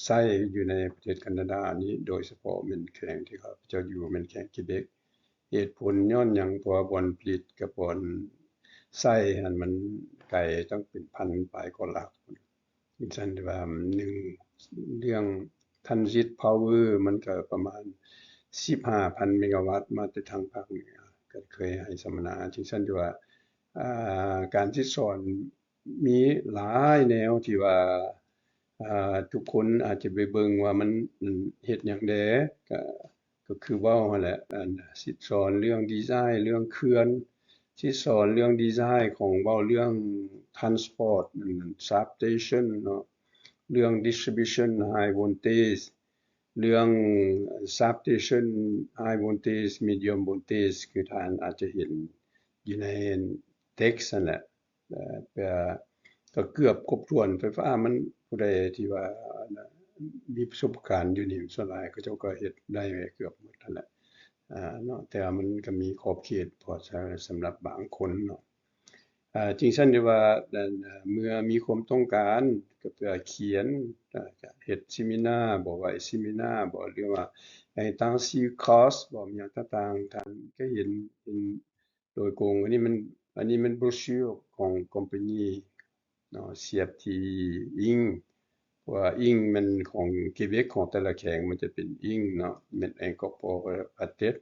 ໃຊ້ຢູ່ໃນປະເທດການາດານີ້ ໂດຍສະເພາະແມ່ນແຂວງທີ່ຂ້າພະເຈົ້າຢູ່ແມ່ນແຂວງເຄເບັກ. ເຫດຜົນຍ້ອນຫຍັງ? ເພາະວ່າບ່ອນຜະລິດກັບບ່ອນໃຊ້ຫັ້ນມັນໄກຕັ້ງເປັນພັນປາຍກວ່າຫຼັກ. ຈັ່ງຊັ້ນທີ່ວ່າ ໜຶ່ງ ເລື່ອງ transit power ມັນກໍປະມານສິບຫ້າພັນເມກາວັດ ມາແຕ່ທາງພາກເໜືອ ກໍເຄີຍໃຫ້ສຳມະນາ. ຈັ່ງຊັ້ນທີ່ວ່າ ອາ ການສິດສອນ ມີຫຼາຍແນວທີ່ວ່າ ອາ ທຸກຄົນອາດຈະໄປເບິ່ງວ່າມັນ ເຮັດຫຍັງແດ່ ກະ ກໍຄືເວົ້າຫັ້ນແຫຼະ ອັນ ສິດສອນເລື່ອງດີໄຊ ເລື່ອງເຂື່ອນ ສິດສອນເລື່ອງດີໄຊຂອງ ເວົ້າເລື່ອງ transport substation ເນາະ ເລື່ອງ distribution high voltage ເລື່ອງ substation high voltage medium voltage ຄືທ່ານອາດຈະເຫັນຢູ່ໃນ text ຫັ້ນແຫຼະ. ເອີ ກໍເກືອບຄົບຖ້ວນ ໄຟຟ້າມັນ ຜູ້ໃດທີ່ວ່າ ອັນນະ ມີປະສົບການຢູ່ນີ້ ສ່ວນຫຼາຍເຂົາເຈົ້າກໍເຮັດໄດ້ເກືອບໝົດຫັ້ນແຫຼະ ອາ ເນາະ ແຕ່ວ່າມັນກໍມີຂອບເຂດພໍສຳລັບບາງຄົນເນາະ. ອາ ຈຶ່ງຊັ້ນທີ່ວ່າ ເມື່ອມີຄວາມຕ້ອງການ ກໍເພື່ອຂຽນ ອາ ເຮັດເຊມິນາບໍ ໄວ້ເຊມິນາບໍ ຫຼືວ່າໃຫ້ຕັ້ງ C course ບໍ ຫຍັງຕ່າງໆ ທ່ານກໍເຫັນ ເຫັນ ໂດຍກົງ. ອັນນີ້ມັນ ອັນນີ້ມັນໂບຣເຊີຂອງຄອມພານີເນາະ CFTE Inc ເພາະວ່າ Inc ມັນຂອງເຄເບັກ ຂອງແຕ່ລະແຂວງມັນຈະເປັນ Inc ເນາະ ແມ່ນ Incorporated.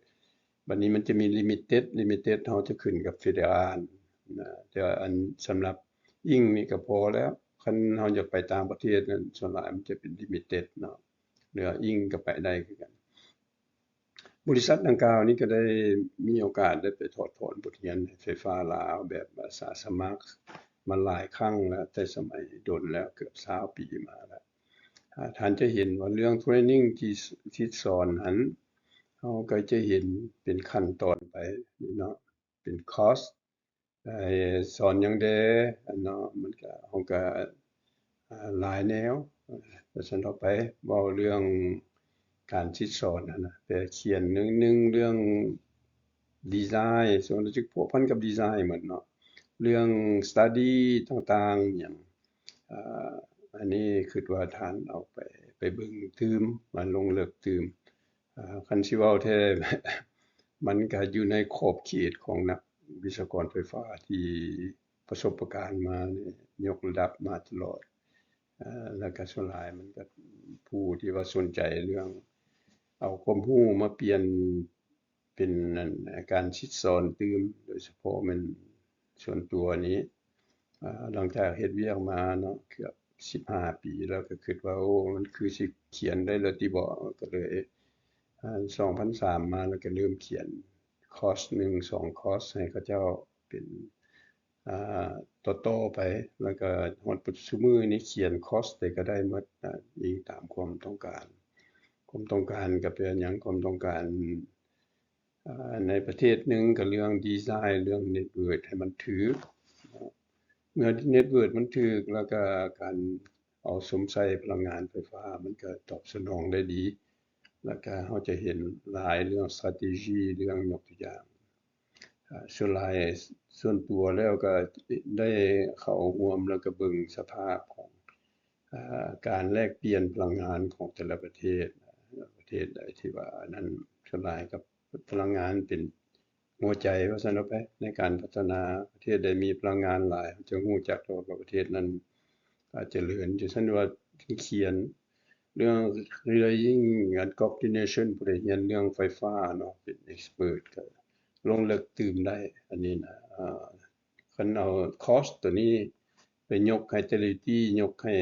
ບັດນີ້ມັນຈະມີ Limited Limited ເຮົາຈະຂຶ້ນກັບ Federal ນະ ແຕ່ວ່າອັນ ສຳລັບ Inc ນີ້ກໍພໍແລ້ວ. ຄັນເຮົາຢາກໄປຕ່າງປະເທດນັ້ນ ສ່ວນຫຼາຍມັນຈະເປັນ Limited ເນາະ ຫຼືວ່າ Inc ກໍໄປໄດ້ຄືກັນ. ບໍລິສັດດັ່ງກ່າວນີ້ກໍໄດ້ມີໂອກາດໄດ້ໄປຖອດຖອນບົດຮຽນໃຫ້ໄຟຟ້າລາວແບບອາສາສະໝັກມາຫຼາຍຄັ້ງແລ້ວ ແຕ່ສະໄໝດົນແລ້ວ ເກືອບຊາວປີມາແລ້ວ. ອາ ທ່ານຈະເຫັນວ່າເລື່ອງເທຣນນິງທີ່ ທີ່ສອນຫັ້ນ າກໍຈະເຫັນເປັນຂັ້ນຕອນໄປເນາະ ເປັນຄອສ ເອີ ສອນຫຍັງແດ່ເນາະ ມັນກໍ ເຮົາກໍ ອາ ຫຼາຍແນວ ວ່າຊັ້ນເຖາະ ໄປເວົ້າເລື່ອງການສິດສອນຫັ້ນນະ ແຕ່ຂຽນໜຶ່ງ ໜຶ່ງເລື່ອງດີໄຊ ສ່ວນຈະພົວພັນກັບດີໄຊໝົດເນາະ ເລື່ອງສະຕະດີຕ່າງໆຫຍັງ ອາ ອັນນີ້ຄິດວ່າທ່ານເອົາໄປ ໄປເບິ່ງຕື່ມ ມາລົງເລິກຕື່ມ ອາ ຄັນຊິເວົ້າແທ້ ມັນກະຢູ່ໃນຂອບເຂດຂອງນັກວິສະວະກອນໄຟຟ້າທີ່ປະສົບປະການມານີ້ ຍົກລະດັບມາຕະຫຼອດ ອາ ແລ້ວກະສ່ວນຫຼາຍມັນກະຜູ້ທີ່ວ່າສົນໃຈເລື່ອງເອົາຄວາມຮູ້ມາປ່ຽນເປັນ ອັນ ການສິດສອນຕື່ມ ໂດຍສະເພາະແມ່ນສ່ວນຕົວນີ້ ອາ ຫຼັງຈາກເຮັດວຽກມາເນາະ ເກືອບສິບຫ້າປີແລ້ວ ກໍຄິດວ່າ ໂອ້ ມັນຄືຊິຂຽນໄດ້ແລ້ວຕິເບາະ ກໍເລີຍ ອາ ສອງພັນສາມມາ ແລ້ວກໍເລີ່ມຂຽນຄອສໜຶ່ງສອງຄອສໃຫ້ເຂົາເຈົ້າເປັນ ອາ ຕໍ່ໆໄປ ແລ້ວກໍຮອດປັດຈຸບັນນີ້ຂຽນຄອສໃດກໍໄດ້ໝົດ ອາ ອີງຕາມຄວາມຕ້ອງການ. ຄວາມຕ້ອງການກໍແປນຫຍັງ? ຄວາມຕ້ອງການ ອາ ໃນປະເທດໜຶ່ງກໍເລື່ອງດີໄຊ ເລື່ອງເນັດເວີກໃຫ້ມັນຖືກ ເມື່ອເນັດເວີກມັນຖືກ ແລ້ວກໍການເອົາຊົມໃຊ້ພະລັງງານໄຟຟ້າ ມັນກໍຕອບສະໜອງໄດ້ດີ ແລ້ວກໍເຮົາຈະເຫັນຫຼາຍເລື່ອງສະຕຣາເຈ ເລື່ອງ ຍົກຕົວຢ່າງ ອາ ສ່ວນຫຼາຍ ສ່ວນຕົວແລ້ວກໍໄດ້ເຂົ້າຮ່ວມ ແລ້ວກໍເບິ່ງສະພາບຂອງ ອາ ການແລກປ່ຽນພະລັງງານຂອງແຕ່ລະປະເທດ ປະເທດໃດທີ່ວ່າອັນນັ້ນ ສ່ວນຫຼາຍກັບພະລັງງານເປັນຫົວໃຈວ່າຊັ້ນເອົາໄປ ໃນການພັດທະນາ ປະເທດໃດມີພະລັງງານຫຼາຍ ເຮົາຈະຮູ້ຈັກໂລດວ່າປະເທດນັ້ນ ອາ ຈະເລີນ ຈັ່ງຊັ້ນວ່າຂຽນເລື່ອງ ເລື່ອງ coordination ຜູ້ໃດຮຽນເລື່ອງໄຟຟ້າເນາະ ເປັນ expert ກໍລົງເລິກຕື່ມໄດ້ ອັນນີ້ນະ ອາ ຄັນເອົາຄອສໂຕນີ້ໄປຍົກໃຫ້ແຕ່ລະດີ ຍົກໃຫ້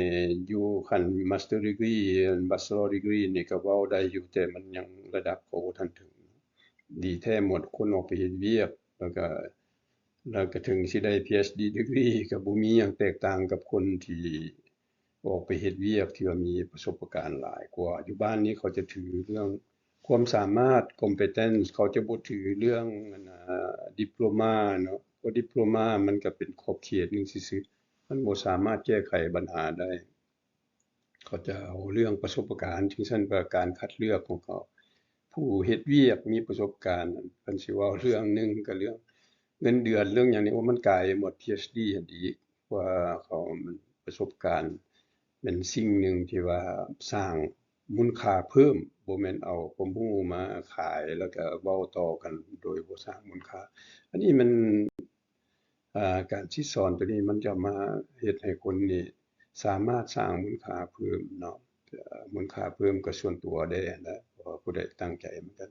ຢູ່ຂັ້ນ Master Degree Bachelor Degree ນີ້ກໍເວົ້າໄດ້ຢູ່ ແຕ່ມັນຍັງລະດັບກໍບໍ່ທັນເຖິງ ດີແທ້ໝົດ ຄົນອອກໄປເຮັດວຽກ ແລ້ວກໍ ແລ້ວກໍເຖິງຊິໄດ້ PhD Degree ກໍບໍ່ມີຫຍັງແຕກຕ່າງກັບຄົນທີ່ອອກໄປເຮັດວຽກທີ່ວ່າມີປະສົບປະການຫຼາຍກວ່າ. ຢູ່ບ້ານນີ້ເຂົາຈະຖືເລື່ອງຄວາມສາມາດ competence ເຂົາຈະບໍ່ຖືເລື່ອງ ອັນ diploma ເນາະ ເພາະ diploma ມັນກໍເປັນຂອບເຂດໜຶ່ງຊື່ໆ ມັນບໍ່ສາມາດແກ້ໄຂບັນຫາໄດ້. ເຂົາຈະເອົາເລື່ອງປະສົບປະການ ຈັ່ງຊັ້ນວ່າການຄັດເລືອກຂອງເຂົາ ຜູ້ເຮັດວຽກມີປະສົບການ ຄັນຊິເວົ້າເລື່ອງໜຶ່ງກໍເລື່ອງເງິນເດືອນ ເລື່ອງຫຍັງນີ້ ໂອ້ ມັນກາຍໄປໝົດ PhD ຫັ້ນອີກ ເພາະວ່າເຂົາ ປະສົບການແມ່ນສິ່ງໜຶ່ງທີ່ວ່າສ້າງມູນຄ່າເພີ່ມ ບໍ່ແມ່ນເອົາຄວາມຮູ້ມາຂາຍ ແລ້ວກໍເວົ້າຕໍ່ກັນໂດຍບໍ່ສ້າງມູນຄ່າ ອັນນີ້ມັນ ອາ ການສິດສອນໂຕນີ້ມັນຈະມາເຮັດໃຫ້ຄົນນີ້ສາມາດສ້າງມູນຄ່າເພີ່ມເນາະ ມູນຄ່າເພີ່ມກັບສ່ວນຕົວແດ່ນະ ເພາະວ່າຜູ້ໃດຕັ້ງໃຈເໝືອນກັນ.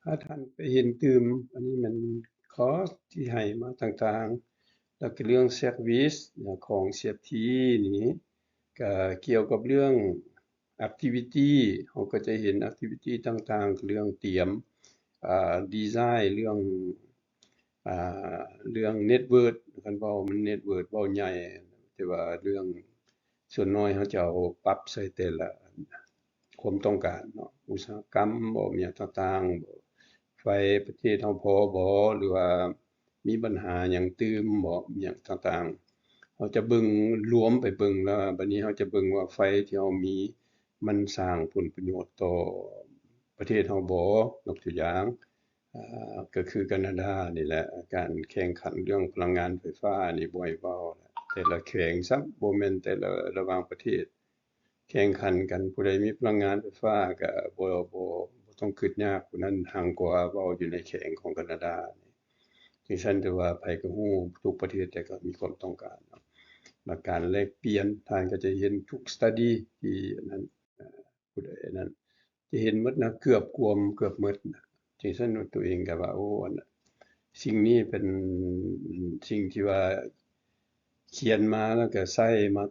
ຖ້າທ່ານໄປເຫັນຕື່ມ ອັນນີ້ແມ່ນຄອສທີ່ໃຫ້ມາຕ່າງໆ ແລ້ວກໍເລື່ອງ service ຂອງ CFT ນີ້ ກໍກ່ຽວກັບເລື່ອງ activity ເຮົາກໍຈະເຫັນ activity ຕ່າງໆ ເລື່ອງຕຽມ ອາ ດີໄຊ ເລື່ອງ ອາ ເລື່ອງ network ຄັນເວົ້າມັນ network ເວົ້າໃຫຍ່ ແຕ່ວ່າເລື່ອງ ສ່ວນໜ້ອຍເຮົາຈະເອົາປັບໃສ່ແຕ່ລະຄວາມຕ້ອງການເນາະ ອຸດສາຫະກຳບໍ ຫຍັງຕ່າງໆບໍ ໄຟປະເທດເຮົາພໍບໍ ຫຼືວ່າ ມີບັນຫາຫຍັງຕື່ມບໍ ຫຍັງຕ່າງໆ ເຮົາຈະເບິ່ງລວມໄປເບິ່ງແລ້ວ ບັດນີ້ເຮົາຈະເບິ່ງວ່າໄຟທີ່ເຮົາມີ ມັນສ້າງຜົນປະໂຫຍດຕໍ່ປະເທດເຮົາບໍ? ຍົກຕົວຢ່າງ ອາ ກໍຄືການາດານີ້ແຫຼະ ການແຂ່ງຂັນເລື່ອງພະລັງງານໄຟຟ້ານີ້ບໍ່ໃຫ້ເວົ້າແຫຼະ ແຕ່ລະແຂວງຊ້ຳ ບໍ່ແມ່ນແຕ່ລະ ລະຫວ່າງປະເທດ ແຂ່ງຂັນກັນ ຜູ້ໃດມີພະລັງງານໄຟຟ້າກໍບໍ່ ບໍ່ ບໍ່ຕ້ອງຄິດຍາກ ຜູ້ນັ້ນຮັ່ງກວ່າ ເວົ້າຢູ່ໃນແຂວງຂອງການາດານີ້ ຈັ່ງຊັ້ນ ແຕ່ວ່າໃຜກໍຮູ້ ທຸກປະເທດແຕ່ກໍມີຄວາມຕ້ອງການເນາະ ແລະ ການແລກປ່ຽນ ທ່ານກໍຈະເຫັນທຸກ study ທີ່ອັນນັ້ນ ເອີ ຜູ້ໃດອັນນັ້ນ ຈະເຫັນໝົດນະ ເກືອບກວມ ເກືອບໝົດນະ ຈັ່ງຊັ້ນ ຕົວເອງກໍວ່າ ໂອ້ ອັນ ສິ່ງນີ້ເປັນສິ່ງທີ່ວ່າຂຽນມາ ແລ້ວກໍໃຊ້ມາ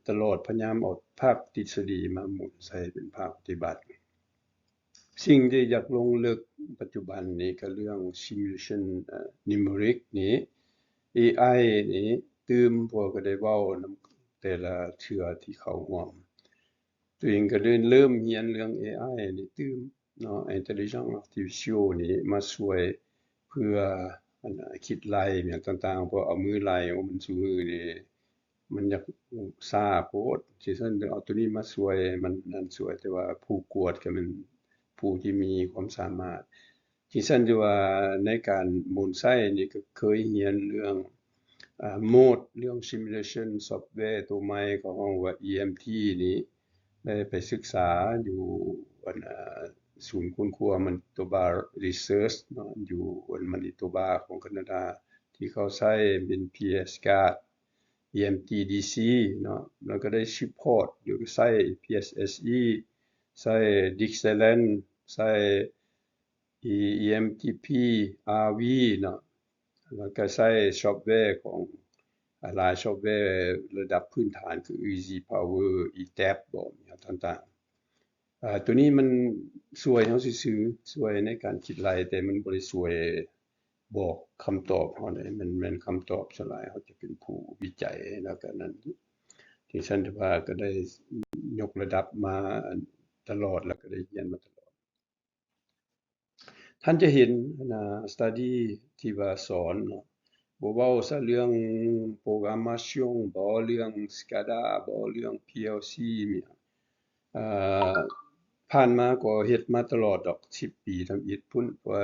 ຕະຫຼອດ ພະຍາຍາມເອົາພາກທິດສະດີມາໝູນໃສ່ເປັນພາກປະຕິບັດ. ສິ່ງທີ່ຢາກລົງເລິກປັດຈຸບັນນີ້ກໍເລື່ອງ simulation ເອີ numeric ນີ້ ເອໄອ ນີ້ຕື່ມ ເພາະວ່າກໍໄດ້ເວົ້ານຳແຕ່ລະເທື່ອທີ່ເຂົ້າຮ່ວມ ຕົວເອງກໍໄດ້ເລີ່ມຮຽນເລື່ອງ ເອໄອ ນີ້ຕື່ມ ເນາະ intelligence artificial ນີ້ມາຊ່ວຍເພື່ອ ອັນ ຄິດໄລ່ຫຍັງຕ່າງໆ ເພາະເອົາມືໄລ່ ໂອ້ ມັນຊຸມື້ນີ້ ມັນຢາກຊ້າໂພດ ຈັ່ງຊັ້ນ ເອົາໂຕນີ້ມາຊ່ວຍ ມັນນັ້ນຊ່ວຍ ແຕ່ວ່າຜູ້ກວດກໍແມ່ນຜູ້ທີ່ມີຄວາມສາມາດ ຈັ່ງຊັ້ນ ທີ່ວ່າໃນການໝູນໃຊ້ນີ້ ກໍເຄີຍຮຽນເລື່ອງ ອາ mode ເລື່ອງ simulation software ໂຕໃໝ່ ເຂົາຮ້ອງວ່າ EMT ນີ້ ໄດ້ໄປສຶກສາຢູ່ ອັນ ອາ ສູນຄົ້ນຄວ້າ Manitoba Research ເນາະ ຢູ່ ອັນ Manitoba ຂອງການາດາ ທີ່ເຂົາໃຊ້ເປັນ PSCAD EMT DC ເນາະ ແລ້ວກໍໄດ້ support ຢູ່ ໃຊ້ PSSE ໃຊ້ Dixieland ໃຊ້ EMTP RV ເນາະ ແລ້ວກໍໃຊ້ software ຂອງ ອາ ຫຼາຍ software ລະດັບພື້ນຖານ ຄື Easy Power ETABS ບໍ ຫຍັງຕ່າງໆ ອາ ໂຕນີ້ມັນຊ່ວຍເຮົາຊື່ໆ ຊ່ວຍໃນການຄິດໄລ່ ແຕ່ມັນບໍ່ໄດ້ຊ່ວຍບອກຄຳຕອບເຮົາເດ້ ມັນແມ່ນຄຳຕອບສ່ວນຫຼາຍ ເຮົາຈະເປັນຜູ້ວິໄຈ ແລ້ວກໍນັ້ນ ຈັ່ງຊັ້ນ ແຕ່ວ່າກໍໄດ້ຍົກລະດັບມາຕະຫຼອດ ແລ້ວກໍໄດ້ຮຽນມາຕະຫຼອດ. ທ່ານຈະເຫັນ ອັນນ່າ study ທີ່ວ່າສອນເນາະ ບໍ່ເວົ້າຊະເລື່ອງ programmation ບໍ ເລື່ອງ SCADA ບໍ ເລື່ອງ PLC ມີຫຍັງ ເອີ ຜ່ານມາກໍເຮັດມາຕະຫຼອດດອກ ສິບປີທຳອິດພຸ້ນ ເພາະວ່າ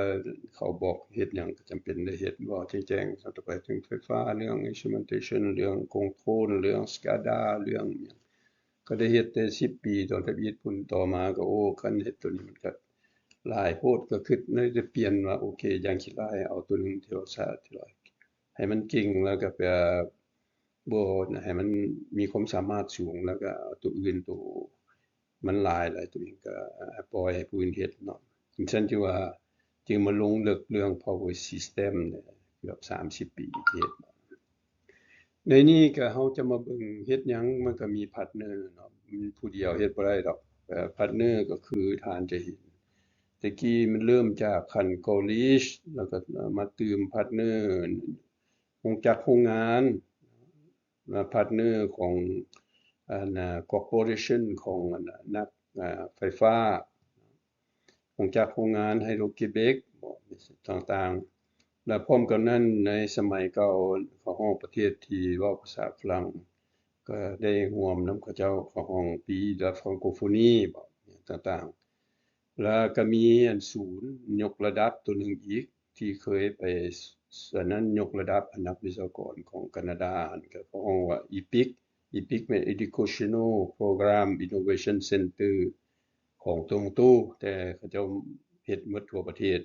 ເຂົາບອກເຮັດຫຍັງກໍຈຳເປັນໄດ້ເຮັດ ເວົ້າແຈ້ງໆ ຕໍ່ໄປເຖິງໄຟຟ້າ ເລື່ອງ instrumentation ເລື່ອງ control ເລື່ອງ SCADA ເລື່ອງຫຍັງ ກໍໄດ້ເຮັດແຕ່ສິບປີຕອນທຳອິດພຸ້ນ ຕໍ່ມາກໍ ໂອ້ ຄັນເຮັດໂຕນີ້ມັນກໍຫຼາຍໂພດ ກໍຄິດໄດ້ແຕ່ປ່ຽນວ່າ ໂອເຄ ຢ່າງຂີ້ລ້າຍ ເອົາໂຕໜຶ່ງທີ່ເຮົາຊາດທີ່ຫຼາຍ ໃຫ້ມັນເກັ່ງ ແລ້ວກໍແບບ ບໍ່ໃຫ້ມັນມີຄວາມສາມາດສູງ ແລ້ວກໍເອົາໂຕອື່ນ ໂຕມັນຫຼາຍ ແລ້ວໂຕເອງກໍປ່ອຍໃຫ້ຜູ້ອື່ນເຮັດເນາະ. ຈັ່ງຊັ້ນຈຶ່ງວ່າ ຈຶ່ງມາລົງເລິກເລື່ອງ power system ເກືອບສາມສິບປີທີ່ເຮັດ. ໃນນີ້ກໍເຮົາຈະມາເບິ່ງເຮັດຫຍັງ ມັນກໍມີ partner ເນາະ ມັນຜູ້ດຽວເຮັດບໍ່ໄດ້ດອກ. ເອີ partner ກໍຄືທ່ານຈະເຫັນ ແຕ່ກີ້ມັນເລີ່ມຈາກຂັ້ນ college ແລ້ວກໍມາຕື່ມ partner ໂຮງຈັກໂຮງງານ partner ຂອງ ອັນນ່າ corporation ຂອງ ອັນນ່າ ນັກ ອາ ໄຟຟ້າ ໂຮງຈັກໂຮງງານ Hydro-Québec ຕ່າງໆ ແລະ ພ້ອມກັນນັ້ນ ໃນສະໄໝເກົ່າ ເຂົາຮ້ອງປະເທດທີ່ເວົ້າພາສາຝຣັ່ງ ກໍໄດ້ຮ່ວມນຳເຂົາເຈົ້າ ເຂົາຮ້ອງ Pays de la Francophonie ບອກ ຕ່າງໆ ແລ້ວກໍມີອັນສູນຍົກລະດັບໂຕໜຶ່ງອີກ ທີ່ເຄີຍໄປ ສ- ອັນນັ້ນຍົກລະດັບໃຫ້ນັກວິຊາກອນຂອງການາດາ ອັນກໍເຂົາຮ້ອງວ່າ EPIC EPIC ແມ່ນ Educational Program Innovation Center ຂອງໂຕຣອນໂຕ ແຕ່ເຂົາເຈົ້າເຮັດໝົດທົ່ວປະເທດ.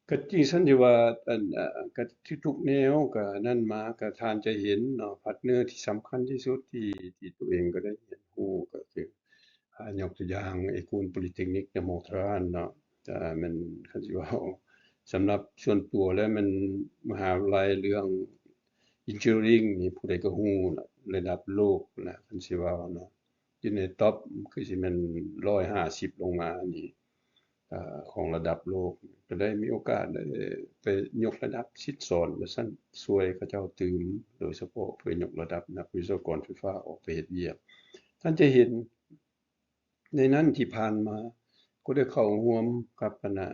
ກໍຈິງຊັ້ນທີ່ວ່າ ອັນ ອາ ກໍທຸກໆແນວ ກໍນັ້ນມາ ກໍທ່ານຈະເຫັນເນາະ partner ທີ່ສຳຄັນທີ່ສຸດ ທີ່ ທີ່ໂຕເອງກໍໄດ້ຮຽນຮູ້ ກໍຄື ອາ ຍົກຕົວຢ່າງ Ecole Polytechnique de Montréal ເນາະ ກໍແມ່ນ ຄັນຊິເວົ້າ ສຳລັບສ່ວນຕົວແລ້ວແມ່ນມະຫາວິທະຍາໄລເລື່ອງ Engineering ນີ້ ຜູ້ໃດກໍຮູ້ລະ ລະດັບໂລກລະ ຄັນຊິເວົ້າເນາະ ຢູ່ໃນ top ຄືຊິແມ່ນຮ້ອຍຫ້າສິບລົງມານີ້ ອາ ຂອງລະດັບໂລກ ກໍໄດ້ມີໂອກາດໄດ້ໄປຍົກລະດັບສິດສອນວ່າຊັ້ນ ຊ່ວຍເຂົາເຈົ້າຕື່ມ ໂດຍສະເພາະເພື່ອຍົກລະດັບນັກວິສະວະກອນໄຟຟ້າອອກໄປເຮັດວຽກ. ທ່ານຈະເຫັນໃນນັ້ນທີ່ຜ່ານມາ ກໍໄດ້ເຂົ້າຮ່ວມກັບ ອັນນ່າ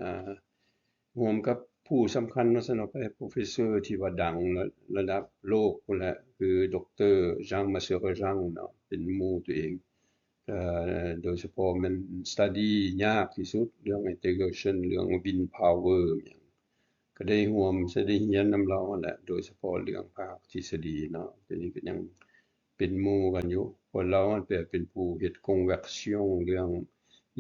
ຮ່ວມກັບຜູ້ສຳຄັນວ່າຊັ້ນເນາະ professor ທີ່ວ່າດັງລະ ລະດັບໂລກພຸ້ນແຫຼະ ຄື Dr Jean Maserejang ເນາະ ເປັນໝູ່ຕົວເອງ. ເອີ ໂດຍສະເພາະແມ່ນ study ຍາກທີ່ສຸດ ເລື່ອງ integration ເລື່ອງ wind power ຫຍັງ ກໍໄດ້ຮ່ວມ ໄດ້ຮຽນນຳລາວຫັ້ນແຫຼະ ໂດຍສະເພາະເລື່ອງພາກທິດສະດີເນາະ ດຽວນີ້ກໍຍັງເປັນໝູ່ກັນຢູ່ ເພາະລາວຫັ້ນເປັນ ເປັນຜູ້ເຮັດ conversion ເລື່ອງ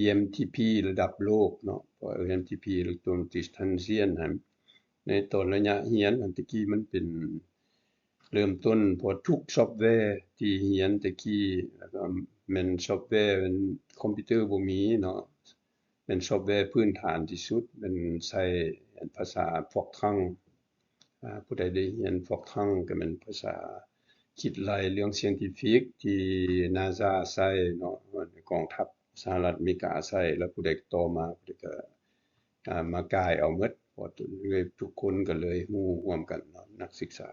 EMTP ລະດັບໂລກເນາະ ເພາະ EMTP ເອີເລັກໂຕຣນິກ transient ຫັ້ນ ໃນຕອນໄລຍະຮຽນຫັ້ນ ແຕ່ກີ້ມັນເປັນ ເລີ່ມຕົ້ນ ເພາະທຸກຊອບແວທີ່ຮຽນແຕ່ກີ້ ແລ້ວກໍແມ່ນຊອບແວ ແມ່ນຄອມພິວເຕີບໍ່ມີເນາະ ແມ່ນຊອບແວພື້ນຖານທີ່ສຸດ ແມ່ນໃຊ້ພາສາ Fortran ອາ ຜູ້ໃດໄດ້ຮຽນ Fortran ກໍແມ່ນພາສາຄິດໄລ່ເລື່ອງ scientific ທີ່ NASA ໃຊ້ເນາະ ກອງທັບສະຫະລັດອາເມລິກາໃຊ້ ແລ້ວຜູ້ໃດຕໍ່ມາ ຜູ້ໃດກໍ ອາ ມາກ່າຍເອົາໝົດ ເພາະທຸກຄົນກໍເລີຍຮູ້ຮ່ວມກັນເນາະ ນັກສຶກສາ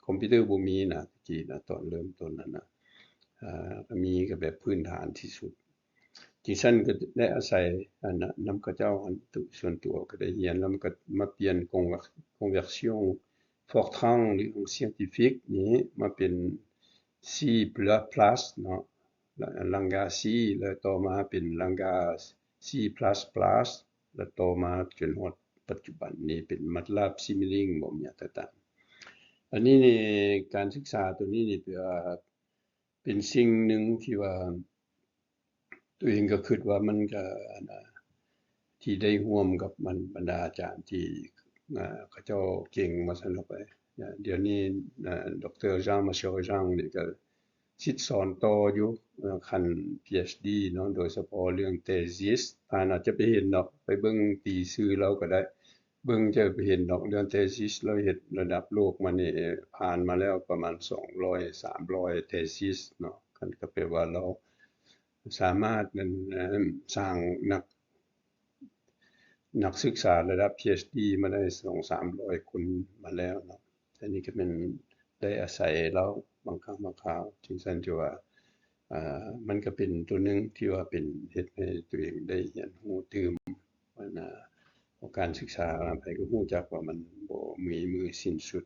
ຄອມພິວເຕີບໍ່ມີນະ ແຕ່ກີ້ນະ ຕອນເລີ່ມຕົ້ນຫັ້ນນະ ອາ ກໍມີກໍແບບພື້ນຖານທີ່ສຸດ. ຈັ່ງຊັ້ນກໍໄດ້ອາໄສ ອັນນະ ນຳເຂົາເຈົ້າຫັ້ນ ໂດຍສ່ວນຕົວກໍໄດ້ຮຽນ ແລ້ວມັນກໍມາປ່ຽນ conver- conversion Fortran ຫຼື Scientific ນີ້ມາເປັນ C plus plus ເນາະ ແລ້ວ langage C ແລ້ວຕໍ່ມາເປັນ langage C plus plus ແລ້ວຕໍ່ມາຈົນຮອດປັດຈຸບັນນີ້ເປັນ MATLAB Simulink ບໍ່ ມີຫຍັງຕ່າງໆ. ອັນນີ້ນີ້ ການສຶກສາຕົວນີ້ນີ້ ເປັນວ່າ ເປັນສິ່ງໜຶ່ງທີ່ວ່າ ຕົວເອງກໍຄິດວ່າມັນກໍ ອັນນະ ທີ່ໄດ້ຮ່ວມກັບ ບັນ- ບັນດາອາຈານທີ່ ອ່າ ເຂົາເຈົ້າເກັ່ງວ່າຊັ້ນເຖາະໄປ. ດຽວນີ້ ອ່າ ດຣ Jean Martial Jean ນີ້ກໍສິດສອນຕໍ່ຢູ່ ອ່າ ຂັ້ນ PhD ເນາະ ໂດຍສະເພາະເລື່ອງ thesis ທ່ານອາດຈະໄປເຫັນດອກ ໄປເບິ່ງຕີຊື່ລາວກໍໄດ້ ເບິ່ງຈະໄປເຫັນດອກ ເລື່ອງ thesis ລາວເຮັດລະດັບໂລກມານີ້ ຜ່ານມາແລ້ວປະມານສອງຮ້ອຍ ສາມຮ້ອຍ thesis ເນາະ ຄັນກໍແປວ່າລາວສາມາດ ນັ້ນ ສ້າງນັກ ນັກສຶກສາລະດັບ PhD ມາໄດ້ສອງສາມຮ້ອຍຄົນມາແລ້ວເນາະ. ອັນນີ້ກໍແມ່ນໄດ້ອາໄສລາວບາງຄັ້ງບາງຄາວ ຈຶ່ງຊັ້ນຖືວ່າ ອ່າ ມັນກໍເປັນຕົວໜຶ່ງທີ່ວ່າເປັນ ເຮັດໃຫ້ຕົວເອງໄດ້ຮຽນຮູ້ຕື່ມ ອັນນະ ເພາະການສຶກສາໃຜກໍຮູ້ຈັກວ່າມັນບໍ່ມີມື້ສິ້ນສຸດ.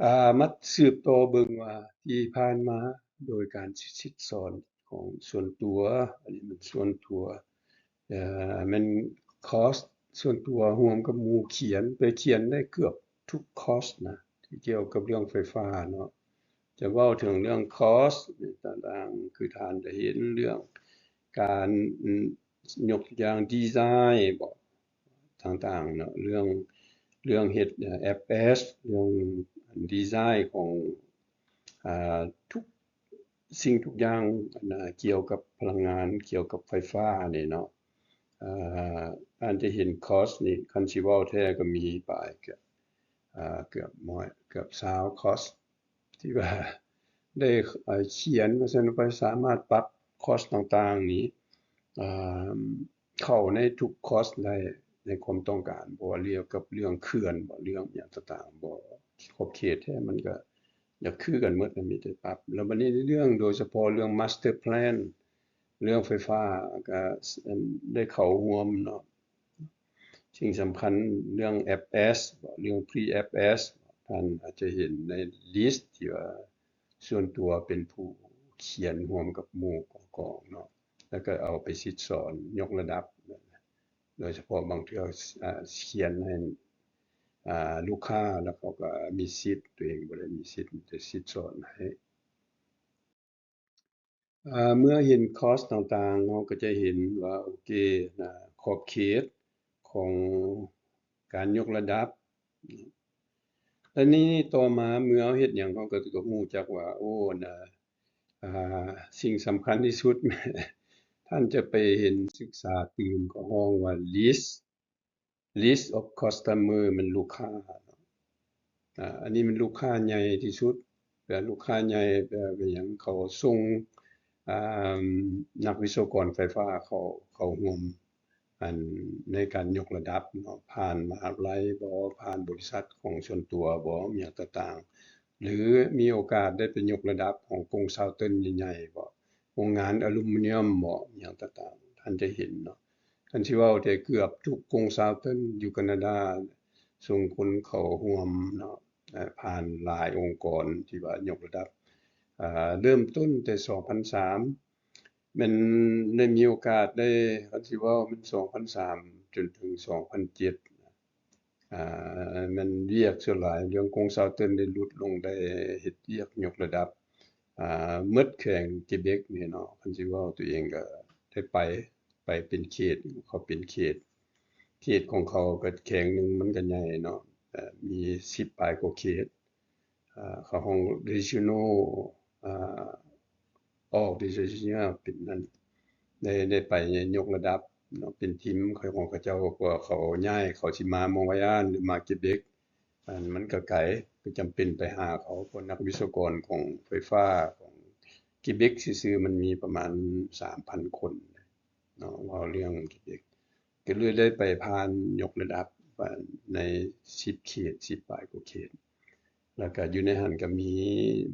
ອ່າ ມາສືບຕໍ່ເບິ່ງວ່າທີ່ຜ່ານມາໂດຍການສິດສອນຂອງສ່ວນຕົວ ອັນນີ້ມັນສ່ວນຕົວ ເອີ ແມ່ນຄອສສ່ວນຕົວຮ່ວມກັບໝູ່ຂຽນ ໄປຂຽນໄດ້ເກືອບທຸກຄອສນະ ທີ່ກ່ຽວກັບເລື່ອງໄຟຟ້າເນາະ. ຈະເວົ້າເຖິງເລື່ອງຄອສຕ່າງໆ ຄືທ່ານຈະເຫັນເລື່ອງການ ຍົກຕົວຢ່າງດີໄຊບໍ ຕ່າງໆເນາະ ເລື່ອງ ເລື່ອງເຮັດແອັບແອັບ ເລື່ອງດີໄຊຂອງ ອ່າ ທຸກສິ່ງທຸກຢ່າງ ອັນນະ ກ່ຽວກັບພະລັງງານ ກ່ຽວກັບໄຟຟ້ານີ້ເນາະ. ອ່າ ທ່ານຈະເຫັນຄອສນີ້ ຄັນຊິເວົ້າແທ້ກໍມີປາຍເກືອບ ອ່າ ເກືອບຮ້ອຍ ເກືອບຊາວຄອສ ທີ່ວ່າໄດ້ ເອີ ຂຽນວ່າຊັ້ນໄປ ສາມາດປັບຄອສຕ່າງໆນີ້ ເອີ ເຂົ້າໃນທຸກຄອສໄດ້ໃນຄວາມຕ້ອງການ ບໍ່ວ່າກ່ຽວກັບເລື່ອງເຂື່ອນບໍ ເລື່ອງຫຍັງຕ່າງໆບໍ ຂອບເຂດແທ້ມັນກໍຢາກຄືກັນໝົດ ມີແຕ່ປັບ. ແລ້ວບັດນີ້ເລື່ອງ ໂດຍສະເພາະເລື່ອງ master plan ເລື່ອງໄຟຟ້າ ກໍ ອັນ ໄດ້ເຂົ້າຮ່ວມເນາະ. ສິ່ງສຳຄັນເລື່ອງແອັບແອັບ ເລື່ອງພຣີແອັບແອັບ ທ່ານອາດຈະເຫັນໃນລິສທີ່ວ່າສ່ວນຕົວເປັນຜູ້ຂຽນຮ່ວມກັບໝູ່ກອງໆເນາະ ແລ້ວກໍເອົາໄປສິດສອນຍົກລະດັບ ໂດຍສະເພາະບາງເທື່ອ ອ່າ ຂຽນໃຫ້ ອ່າ ລູກຄ້າ ແລ້ວເຂົາກໍມີສິດ ຕົວເອງບໍ່ໄດ້ມີສິດ ມີແຕ່ສິດສອນໃຫ້. ເມື່ອເຫັນຄອສຕ່າງໆ ເຮົາກໍຈະເຫັນວ່າ ໂອເຄ ນະ ຂອບເຂດຂອງການຍົກລະດັບ ແລ້ວນີ້ຕໍ່ມາເມື່ອເຮົາເຮັດຫຍັງ ເຮົາກໍ ກໍຮູ້ຈັກວ່າ ໂອ້ ນະ ອ່າ ສິ່ງສຳຄັນທີ່ສຸດ ທ່ານຈະໄປເຫັນສຶກສາຕື່ມ ເຂົາຮ້ອງວ່າ list list of customer ແມ່ນລູກຄ້າເນາະ ອາ ອັນນີ້ແມ່ນລູກຄ້າໃຫຍ່ທີ່ສຸດ ແປວ່າລູກຄ້າໃຫຍ່ ແປວ່າເປັນຫຍັງ ເຂົາສົ່ງ ອາ ນັກວິສະວະກອນໄຟຟ້າເຂົ້າ ເຂົ້າຮ່ວມ ອັນ ໃນການຍົກລະດັບເນາະ ຜ່ານມະຫາວິທະຍາໄລບໍ ຜ່ານບໍລິສັດຂອງສ່ວນຕົວບໍ ຫຍັງຕ່າງໆ ຫຼື ມີໂອກາດໄດ້ໄປຍົກລະດັບຂອງກົງຊາວເຕີນໃຫຍ່ໆບໍ ໂຮງງານອາລູມີນຽມບໍ ຫຍັງຕ່າງໆ ທ່ານຈະເຫັນເນາະ. ຄັນຊິເວົ້າແທ້ ເກືອບທຸກກົງຊາວເຕີນຢູ່ການາດາ ສົ່ງຄົນເຂົ້າຮ່ວມເນາະ ເອີ ຜ່ານຫຼາຍອົງກອນທີ່ວ່າຍົກລະດັບ ເອີ ເລີ່ມຕົ້ນແຕ່ສອງພັນສາມ ແມ່ນໄດ້ມີໂອກາດໄດ້ ຄັນຊິເວົ້າແມ່ນສອງພັນສາມຈົນເຖິງສອງພັນເຈັດ ອ່າ ແມ່ນວຽກສ່ວນຫຼາຍເລື່ອງກົງຊາວເຕີນໄດ້ຫຼຸດລົງ ໄດ້ເຮັດວຽກຍົກລະດັບ ອ່າ ໝົດແຂວງເກເບັກນີ້ເນາະ. ຄັນຊິເວົ້າຕົວເອງກໍໄດ້ໄປ ໄປເປັນເຂດ ເຂົາເປັນເຂດ ເຂດຂອງເຂົາກໍແຂວງໜຶ່ງມັນກໍໃຫຍ່ເນາະ ເອີ ມີສິບປາຍກວ່າເຂດ ເຂົາຮ້ອງ regional ອາ organization ເປັນນັ້ນ ໄດ້ ໄດ້ໄປຍົກລະດັບເນາະ ເປັນທີມຂອງເຂົາເຈົ້າ ເພາະວ່າເຂົາຍ້າຍ ເຂົາຊິມາມອນໄວອານ ຫຼື ມາເກເບັກ ອັນ ມັນກໍໄກ ກໍຈຳເປັນໄປຫາເຂົາ ເພາະນັກວິສະວະກອນຂອງໄຟຟ້າຂອງເກເບັກຊື່ໆ ມັນມີປະມານສາມພັນຄົນເນາະ ເວົ້າເລື່ອງເກເບັກ ກໍເລີຍໄດ້ໄປຜ່ານຍົກລະດັບ ອາ ໃນສິບເຂດ ສິບປາຍກວ່າເຂດ ແລ້ວກໍຢູ່ໃນຫັ້ນກໍມີ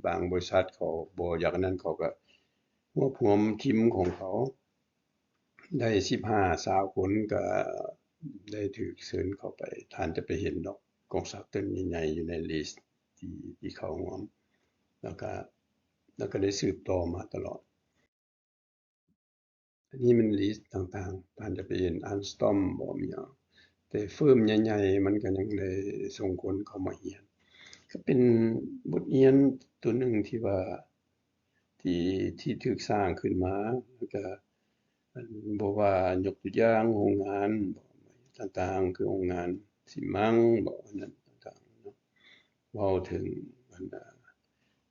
ບາງບໍລິສັດເຂົາບໍ່ຢາກອັນນັ້ນ ເຂົາກໍ ຮວບຮວມທີມຂອງເຂົາໄດ້ສິບຫ້າ ຊາວຄົນ ກໍໄດ້ຖືກເຊີນເຂົ້າໄປ. ທ່ານຈະໄປເຫັນດອກ Consultant ໃຫຍ່ໆ ຢູ່ໃນລິສທີ່ ທີ່ເຂົ້າຮ່ວມ ແລ້ວກໍ ແລ້ວກໍໄດ້ສືບຕໍ່ມາຕະຫຼອດ. ອັນນີ້ມັນລິສຕ່າງໆ ທ່ານຈະໄປເຫັນ Alstom ບໍ ມີຫຍັງ ແຕ່ເຟີມໃຫຍ່ໆ ມັນກໍຍັງໄດ້ສົ່ງຄົນເຂົ້າມາຮຽນ. ກໍເປັນບົດຮຽນຕົວໜຶ່ງທີ່ວ່າ ທີ່ ທີ່ຖືກສ້າງຂຶ້ນມາ ແລ້ວກໍ ອັນ ບໍ່ວ່າຍົກຕົວຢ່າງໂຮງງານບໍ ຕ່າງໆ ຄືໂຮງງານຊີມັງບໍ ອັນນັ້ນຕ່າງໆເນາະ. ເວົ້າເຖິງ ອັນ ອາ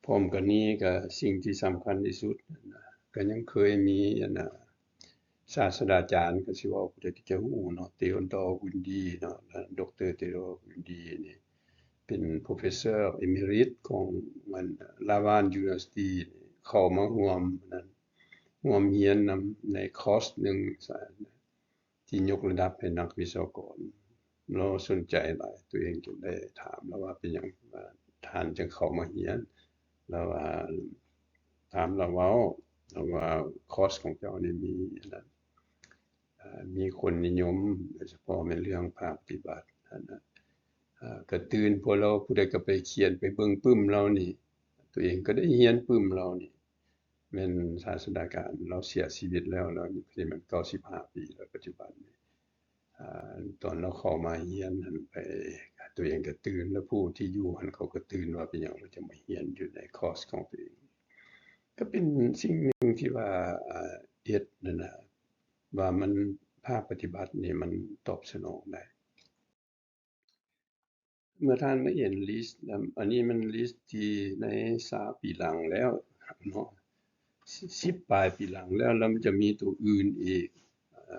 ພ້ອມກັນນີ້ກໍສິ່ງທີ່ສຳຄັນທີ່ສຸດ ອັນ ອາ ກໍຍັງເຄີຍມີ ອັນ ອາ ສາດສະດາຈານ ກໍຊິເວົ້າຜູ້ໃດທີ່ຈະຮູ້ເນາະ Theodore Windy ເນາະ ດຣ Theodore Windy ນີ້ ເປັນ Professor Emeritus ຂອງ ອັນ Laval University ເຂົ້າມາຮ່ວມ ນັ້ນ ຮ່ວມຮຽນນຳໃນຄອສໜຶ່ງ ທີ່ຍົກລະດັບໃຫ້ນັກວິສະວະກອນ. ລາວສົນໃຈຫຼາຍ ຕົວເອງຈຶ່ງໄດ້ຖາມລາວວ່າເປັນຫຍັງ ທ່ານຈຶ່ງເຂົ້າມາຮຽນ. ລາວວ່າ ຖາມລາວເວົ້າ ລາວວ່າຄອສຂອງເຈົ້ານີ້ມີອັນນັ້ນ ເອີ ມີຄົນນິຍົມ ໂດຍສະເພາະແມ່ນເລື່ອງພາກປະຕິບັດຫັ້ນນະ. ເອີ ກະຕື່ນ ພວກລາວ ຜູ້ໃດກໍໄປຂຽນໄປເບິ່ງປຶ້ມລາວນີ້ ຕົວເອງກໍໄດ້ຮຽນປຶ້ມລາວນີ້ ແມ່ນສາດສະດາຈານລາວເສຍຊີວິດແລ້ວ ລາວອາຍຸປະມານເກົ້າສິບຫ້າປີແລ້ວປັດຈຸບັນນີ້. ອາ ຕອນລາວເຂົ້າມາຮຽນຫັ້ນໄປ ຕົວເອງກໍຕື່ນ ແລະ ຜູ້ທີ່ຢູ່ຫັ້ນເຂົາກໍຕື່ນວ່າເປັນຫຍັງລາວຈະມາຮຽນຢູ່ໃນຄອສຂອງຕົວເອງ. ກໍເປັນສິ່ງໜຶ່ງທີ່ວ່າ ອາ ເຮັດນັ້ນນະ ວ່າມັນ ພາກປະຕິບັດນີ້ມັນຕອບສະໜອງໄດ້. ເມື່ອທ່ານມາເຫັນລິສ ອັນນີ້ມັນລິສທີ່ໃນຊາວປີຫຼັງແລ້ວເນາະ ສິບປາຍປີຫຼັງແລ້ວ ແລ້ວມັນຈະມີຕົວອື່ນອີກ ເອີ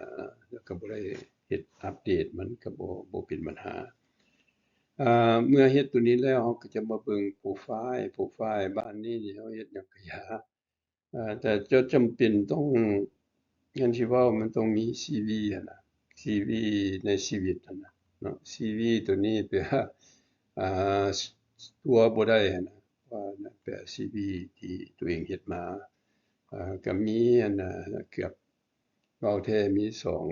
ແລ້ວກໍບໍ່ໄດ້ເຮັດອັບເດດ ມັນກໍບໍ່ ບໍ່ເປັນບັນຫາ. ເອີ ເມື່ອເຮັດຕົວນີ້ແລ້ວ ເຮົາກໍຈະມາເບິ່ງໂປຣໄຟລ໌ ໂປຣໄຟລ໌ບ້ານນີ້ ເຮົາເຮັດຫຍັງກໍຢ່າ ເອີ ແຕ່ເຈົ້າຈຳເປັນຕ້ອງ ຄັນຊິເວົ້າ ມັນຕ້ອງມີຊີວີຫັ້ນນະ ຊີວີໃນຊີວິດຫັ້ນນະເນາະ. ຊີວີຕົວນີ້ແປວ່າ ອາ ຕົວະບໍ່ໄດ້ຫັ້ນນະ ວ່າແປຊີວີທີ່ຕົວເອງເຮັດມາ ອາ ກໍມີຫັ້ນນະ ເກືອບ ເວົ້າແທ້ມີສອງ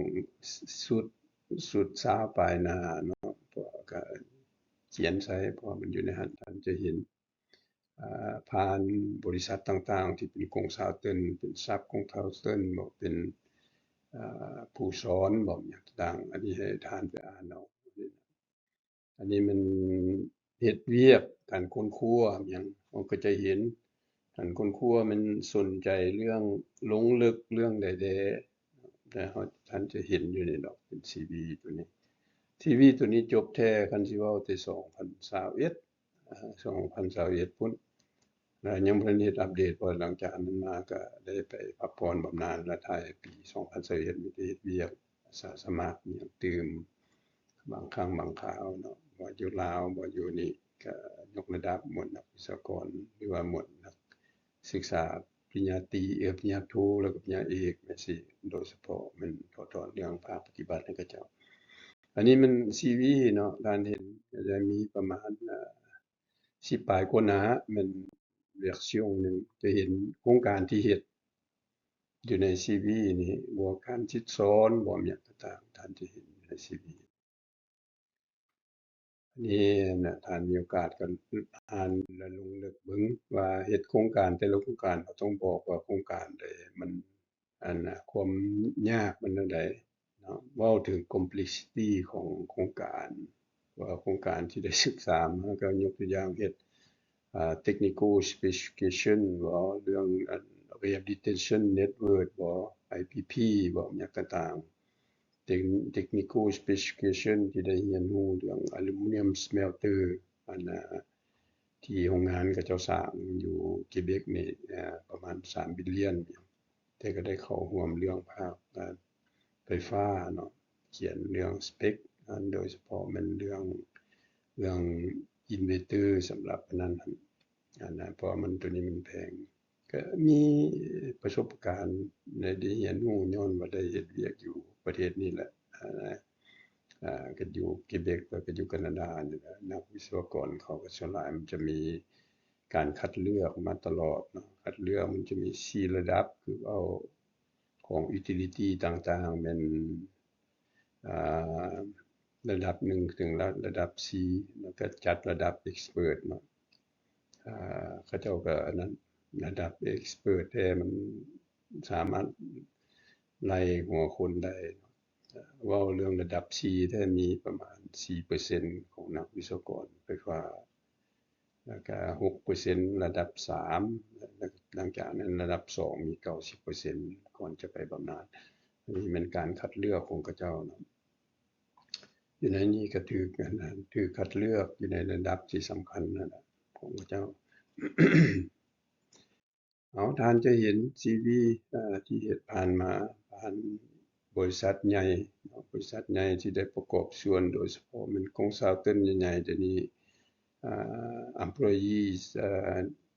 ຊຸດ ຊຸດຊາວປາຍໜ້າເນາະ ກໍຂຽນໃສ່ ເພາະວ່າມັນຢູ່ໃນຫັ້ນ ທ່ານຈະເຫັນ ອາ ຜ່ານບໍລິສັດຕ່າງໆ ທີ່ເປັນ consultant ເປັນ sub consultant ບໍ ເປັນ ອາ ຜູ້ສອນບໍ ຫຍັງຕ່າງໆ ອັນນີ້ໃຫ້ທ່ານໄປອ່ານເອົາ. ອັນນີ້ມັນເຮັດວຽກການຄົ້ນຄວ້າຫຍັງ ເຮົາກໍຈະເຫັນ ການຄົ້ນຄວ້າມັນສົນໃຈເລື່ອງລົງເລິກເລື່ອງໃດແດ່ ແຕ່ເຮົາ ທ່ານຈະເຫັນຢູ່ນີ້ດອກ ເປັນຊີວີຕົວນີ້. ຊີວີຕົວນີ້ຈົບແທ້ ຄັນຊິເວົ້າແຕ່ສອງພັນຊາວເອັດ ອາ ສອງພັນຊາວເອັດພຸ້ນ ແລະ ຍັງບໍ່ທັນເຮັດອັບເດດ ເພາະຫຼັງຈາກນັ້ນມາກໍໄດ້ໄປພັກຜ່ອນບຳນານ ແລະ ທ້າຍປີສອງພັນຊາວເອັດ ມີແຕ່ເຮັດວຽກອາສາສະໝັກ ມີຫຍັງຕື່ມ ບາງຄັ້ງບາງຄາວເນາະ ບໍ່ຢູ່ລາວ ບໍ່ຢູ່ນີ້ ກໍຍົກລະດັບໝວດນັກວິຊາກອນ ຫຼືວ່າໝວດນັກສຶກສາ ປະລິນຍາຕີ ເອີ ປະລິນຍາໂທ ແລ້ວກໍປະລິນຍາເອກ ແມ່ນຊິ ໂດຍສະເພາະແມ່ນຖອດຖອນເລື່ອງພາກປະຕິບັດໃຫ້ເຂົາເຈົ້າ. ອັນນີ້ມັນຊີວີເນາະ ທ່ານເຫັນ ກໍຈະມີປະມານ ເອີ ສິບປາຍກວ່າໜ້າ ແມ່ນເວີຊິອອນໜຶ່ງ ຈະເຫັນໂຄງການທີ່ເຮັດຢູ່ໃນຊີວີນີ້ ບໍ່ການສິດສອນ ບໍ່ຫຍັງກໍຕາມ ທ່ານຈະເຫັນຢູ່ໃນຊີວີ. ອັນນີ້ນະ ທ່ານມີໂອກາດກໍອ່ານ ແລະ ລົງເລິກເບິ່ງວ່າເຮັດໂຄງການແຕ່ລະໂຄງການ ເຮົາຕ້ອງບອກວ່າໂຄງການໃດ ມັນ ອັນນະ ຄວາມຍາກມັນແນວໃດເນາະ. ເວົ້າເຖິງ complexity ຂອງໂຄງການ ວ່າໂຄງການທີ່ໄດ້ສຶກສາມາ ກໍຍົກຕົວຢ່າງເຮັດ ອ່າ technical specification ບໍ ເລື່ອງ ອັນ rehabilitation network ບໍ ໄອພີພີ ບໍ ຫຍັງກໍຕາມ ເຕັກ technical specification ທີ່ໄດ້ຮຽນຮູ້ເລື່ອງ aluminium smelter ອັນນະ ທີ່ໂຮງງານເຂົາເຈົ້າສ້າງຢູ່ Quebec ນີ້ ອາ ປະມານສາມ billion ແຕ່ກໍໄດ້ເຂົ້າຮ່ວມເລື່ອງພາກ ອາ ໄຟຟ້າເນາະ ຂຽນເລື່ອງ spec ອັນ ໂດຍສະເພາະແມ່ນເລື່ອງ ເລື່ອງ inverter ສຳລັບອັນນັ້ນ ອັນນະ ເພາະວ່າມັນ ຕົວນີ້ມັນແພງ. ກໍມີປະສົບການ ໄດ້ ໄດ້ຮຽນຮູ້ ຍ້ອນວ່າໄດ້ເຮັດວຽກຢູ່ປະເທດນີ້ແຫຼະ ອາ ອາ ກໍຢູ່ Quebec ແລ້ວກໍຢູ່ Canada ນີ້ແຫຼະ. ນັກວິສະວະກອນເຂົາກໍສ່ວນຫຼາຍມັນຈະມີ ການຄັດເລືອກມາຕະຫຼອດເນາະ. ຄັດເລືອກມັນຈະມີສີ່ລະດັບ ຄືເວົ້າຂອງ utility ຕ່າງໆ ແມ່ນ ອ່າ ລະດັບໜຶ່ງເຖິງລະ ລະດັບສີ່ ແລ້ວກໍຈັດລະດັບ expert ເນາະ. ອ່າ ເຂົາເຈົ້າກໍອັນນັ້ນ ລະດັບ expert ແທ້ມັນສາມາດໄລ່ຫົວຄົນໄດ້. ເວົ້າເລື່ອງລະດັບສີ່ແທ້ ມີປະມານສີ່ເປີເຊັນຂອງນັກວິສວະກອນໄຟຟ້າ ແລ້ວກະຫົກເປີເຊັນລະດັບສາມ ແລະ ຫຼັງຈາກນັ້ນລະດັບສອງມີເກົ້າສິບເປີເຊັນ ກ່ອນຈະໄປບຳນານ. ອັນນີ້ແມ່ນການຄັດເລືອກຂອງເຂົາເຈົ້າເນາະ. ຢູ່ໃນນີ້ກໍຖືກ ຖືກຄັດເລືອກຢູ່ໃນລະດັບທີ່ສຳຄັນນັ້ນລະຂອງເຂົາເຈົ້າ. ເອົາ ທ່ານຈະເຫັນຊີວີ ເອີ ທີ່ເຮັດຜ່ານມາ ຜ່ານບໍລິສັດໃຫຍ່ເນາະ, ບໍລິສັດໃຫຍ່ທີ່ໄດ້ປະກອບສ່ວນ ໂດຍສະເພາະແມ່ນ consultant ໃຫຍ່ໆ ດຽວນີ້ ອ່າ employees ເອີ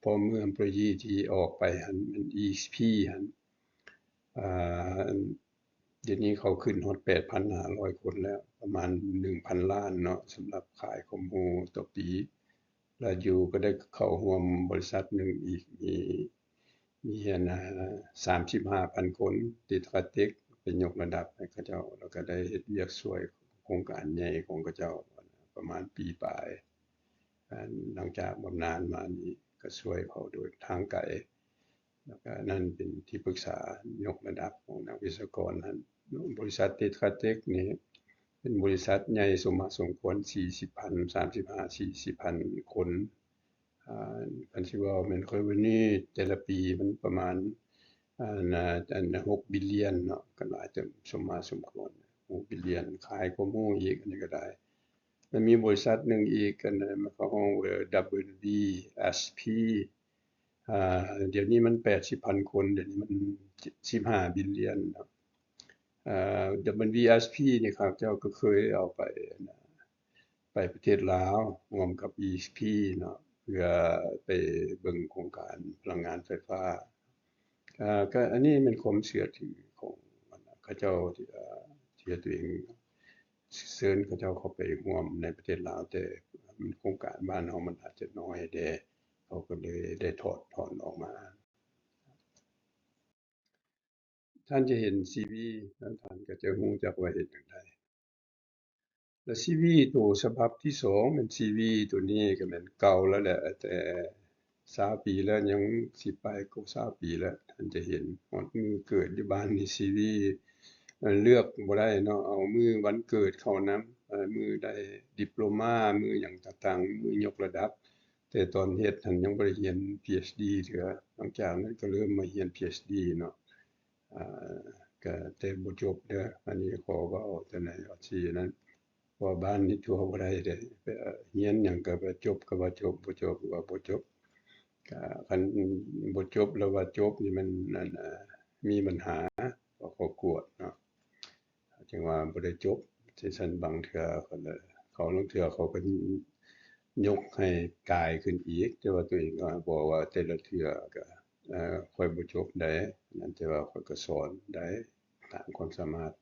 former employee ທີ່ອອກໄປຫັ້ນ ແມ່ນ EXP ຫັ້ນ ອ່າ ດຽວນີ້ເຂົາຂຶ້ນຮອດແປດພັນຫ້າຮ້ອຍຄົນແລ້ວ ປະມານໜຶ່ງພັນລ້ານເນາະ ສຳລັບຂາຍຄວາມຮູ້ຕໍ່ປີ. ແລ້ວຢູ່ກໍໄດ້ເຂົ້າຮ່ວມບໍລິສັດໜຶ່ງອີກ ມີ ມີອັນ ສາມສິບຫ້າພັນຄົນ Tetra Tech ໄປຍົກລະດັບໃຫ້ເຂົາເຈົ້າ ແລ້ວກໍໄດ້ເຮັດວຽກຊ່ວຍໂຄງການໃຫຍ່ຂອງເຂົາເຈົ້າປະມານປີປາຍ. ຫຼັງຈາກບຳນານມານີ້ກໍຊ່ວຍເຂົາໂດຍທາງໄກ. ແລ້ວກະນັ້ນເປັນທີ່ປຶກສາຍົກລະດັບຂອງນັກວິຊາກອນຫັ້ນ. ບໍລິສັດ Tetra Tech ນີ້ເປັນບໍລິສັດໃຫຍ່ສົມມາສົມຄວນ ສີ່ສິບພັນ ສາມສິບຫ້າ ສີ່ສິບພັນຄົນ. ອ່າ ຄັນຊິເວົ້າແມ່ນ revenue ແຕ່ລະປີມັນປະມານ ອັນ ອັນ ຫົກ billion ເນາະ ກໍຫຼາຍເຕີບ ສົມມາສົມຄວນ ຫົກ billion. ຂາຍຄວາມຮູ້ອີກ ອັນນີ້ກໍໄດ້. ແລ້ວມີບໍລິສັດໜຶ່ງອີກ ອັນ ເຂົາຮ້ອງວ່າ WSP ອ່າ ດຽວນີ້ມັນແປດສິບພັນຄົນ ດຽວນີ້ມັນສິບຫ້າ billion ເນາະ. ເອີ WSP ນີ້ຂ້າພະເຈົ້າກໍເຄີຍເອົາໄປ ໄປປະເທດລາວຮ່ວມກັບ EXP ເນາະ ເພື່ອໄປເບິ່ງໂຄງການພະລັງງານໄຟຟ້າ. ເອີ ກໍອັນນີ້ແມ່ນຄວາມເຊື່ອຖືຂອງເຂົາເຈົ້າທີ່ ເອີ ທີ່ຕົວເອງ ເຊີນເຂົາເຈົ້າເຂົ້າໄປຮ່ວມໃນປະເທດລາວ, ແຕ່ໂຄງການບ້ານເຮົາມັນອາດຈະນ້ອຍແດ່ ເຂົາກໍເລີຍໄດ້ຖອດຖອນອອກມາ. ທ່ານຈະເຫັນຊີວີ ແລ້ວທ່ານກໍຈະຮູ້ຈັກວ່າເຮັດຈັ່ງໃດ. ແລ້ວຊີວີໂຕສະບັບທີສອງ ແມ່ນຊີວີໂຕນີ້ກໍແມ່ນເກົ່າແລ້ວແຫຼະ ແຕ່ ຊາວປີແລ້ວ ຍັງຊິປາຍກວ່າຊາວປີແລ້ວ. ທ່ານຈະເຫັນຮອດມື້ເກີດຢູ່ບ້ານນີ້ ຊີວີເລືອກບໍ່ໄດ້ເນາະ ເອົາມື້ວັນເກີດເຂົ້ານຳ ເອີ ມື້ໄດ້ດິບໂລມາ ມື້ຫຍັງຕ່າງໆ ມື້ຍົກລະດັບ. ແຕ່ຕອນເຮັດຫັ້ນຍັງບໍ່ໄດ້ຮຽນ PhD ເທື່ອ. ຫຼັງຈາກນັ້ນກໍເລີ່ມມາຮຽນ PhD ເນາະ ອ່າ ກໍແຕ່ບໍ່ຈົບເດີ. ອັນນີ້ຂໍເວົ້າແຕ່ໃນອາຊີບນັ້ນ ເພາະວ່າບ້ານນີ້ຕົວະບໍ່ໄດ້ເດ້ ໄປຮຽນຫຍັງກໍວ່າຈົບກໍວ່າຈົບ ບໍ່ຈົບກໍວ່າບໍ່ຈົບ. ກໍຄັນບໍ່ຈົບແລ້ວວ່າຈົບນີ້ມັນ ອັນ ມີບັນຫາ ເຂົາກວດເນາະ ຈຶ່ງວ່າບໍ່ໄດ້ຈົບ. ເຊັ່ນ ບາງເທື່ອເຂົາ ເຂົາລາງເທື່ອເຂົາກໍຍົກໃຫ້ກາຍຂຶ້ນອີກ ແຕ່ວ່າຕົວເອງກໍບອກວ່າແຕ່ລະເທື່ອກໍ ເອີ ຂ້ອຍບໍ່ຈົບໃດ ນັ້ນ ແຕ່ວ່າຂ້ອຍກໍສອນໄດ້ຕາມຄວາມສາມາດ.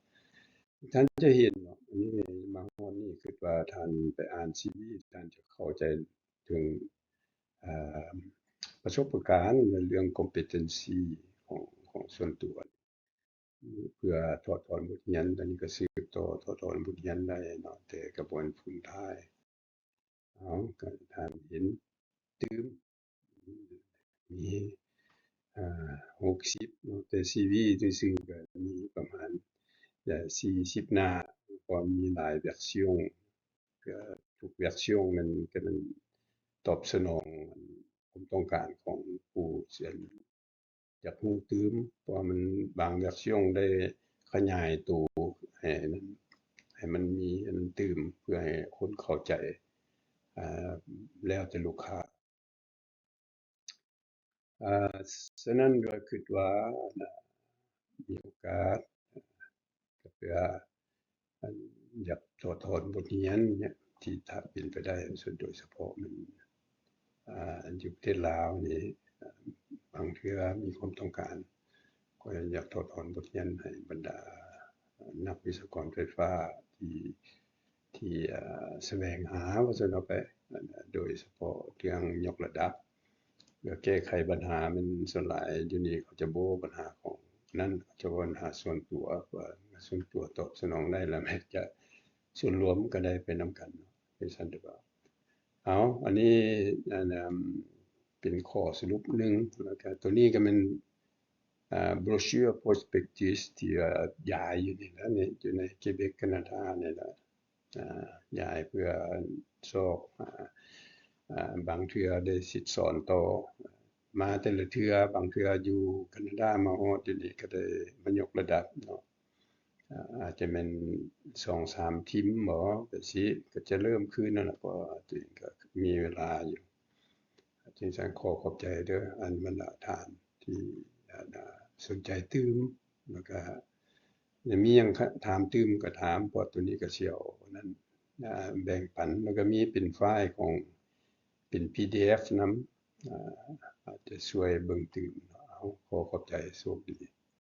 ທ່ານຈະເຫັນເນາະ ອັນນີ້ມາຮອດນີ້ ຄິດວ່າທ່ານໄປອ່ານຊີວີ ທ່ານຈະເຂົ້າໃຈເຖິງ ເອີ ປະສົບປະການ ແລະ ເລື່ອງ competency ຂອງ ຂອງສ່ວນຕົວ ເພື່ອຖອດຖອນບົດຮຽນ. ອັນນີ້ກໍສືບຕໍ່ຖອດຖອນບົດຮຽນໄດ້ເນາະ ແຕ່ກໍບໍ່ແມ່ນ full time. ເອົາ ກໍທ່ານເຫັນຕື່ມ ມີ ອ່າ ຫົກສິບເນາະ ແຕ່ຊີວີຊື່ໆກໍມີປະມານ ເອີ ສີ່ສິບໜ້າ ເພາະມີຫຼາຍ version ກໍທຸກ version ມັນກໍແມ່ນຕອບສະໜອງຄວາມຕ້ອງການຂອງຜູ້ ຢາກຮູ້ຕື່ມ ເພາະວ່າມັນບາງ version ໄດ້ຂະຫຍາຍໂຕໃຫ້ນັ້ນ ໃຫ້ມັນມີອັນຕື່ມ ເພື່ອໃຫ້ຄົນເຂົ້າໃຈ ອ່າ ແລ້ວແຕ່ລູກຄ້າ. ອ່າ ສະນັ້ນກໍຄິດວ່າ ອັນ ມີໂອກາດ ກໍເພື່ອ ອັນ ຢາກຖອດຖອນບົດຮຽນເນຍ ທີ່ຖ້າເປັນໄປໄດ້ ໂດຍສະເພາະແມ່ນ ອ່າ ອັນຢູ່ປະເທດລາວນີ້ ບາງເທື່ອມີຄວາມຕ້ອງການ ກໍຢາກຖອດຖອນບົດຮຽນໃຫ້ບັນດານັກວິຊາກອນໄຟຟ້າທີ່ ທີ່ ເອີ ສະແຫວງຫາ ວ່າຊັ້ນເອົາໄປ ໂດຍສະເພາະເລື່ອງຍົກລະດັບ ກໍແກ້ໄຂບັນຫາ ແມ່ນສ່ວນຫຼາຍຢູ່ນີ້ເຂົາຈະບໍ່ເວົ້າບັນຫາຂອງນັ້ນ ເຂົາຈະເວົ້າບັນຫາສ່ວນຕົວ ວ່າສ່ວນຕົວຕອບສະໜອງໄດ້ ແລ້ວແມ່ນຈະສ່ວນລວມກໍໄດ້ໄປນຳກັນເນາະ ເປັນຊັ້ນແຕ່ວ່າ ເອົາ ອັນນີ້ ອັນ ເປັນຂໍ້ສະຫຼຸບໜຶ່ງ ແລ້ວກໍໂຕນີ້ກໍແມ່ນ ອ່າ brochure prospectus ທີ່ວ່າຢາຍຢູ່ນີ້ແຫຼະ ໃນ ຢູ່ໃນ Quebec Canada ນີ້ແຫຼະ ອ່າ ຢາຍເພື່ອຊອກຫາ ອ່າ ບາງເທື່ອໄດ້ສິດສອນຕໍ່ ມາແຕ່ລະເທື່ອ ບາງເທື່ອຢູ່ Canada ມາຮອດຢູ່ນີ້ກໍໄດ້ມາຍົກລະດັບເນາະ ອ່າ ອາດຈະແມ່ນສອງສາມທີມບໍ ແບບຊີ້ ກໍຈະເລີ່ມຄືນນັ້ນລະ ເພາະວ່າຕົວເອງກໍມີເວລາຢູ່. ຈັ່ງຊັ້ນຂໍຂອບໃຈເດີ ອັນບັນດາທ່ານທີ່ ອັນ ສົນໃຈຕື່ມ ແລ້ວກະ ແລະ ມີຫຍັງ ຄ- ຖາມຕື່ມກໍຖາມ ເພາະໂຕນີ້ກໍຊິເອົານັ້ນ ອາ ແບ່ງປັນ ແລ້ວກໍມີເປັນໄຟລ໌ຂອງ ເປັນ PDF ນຳ ອາ ອາດຈະຊ່ວຍເບິ່ງຕື່ມ. ເອົາ ຂໍຂອບໃຈ ໂຊກດີ.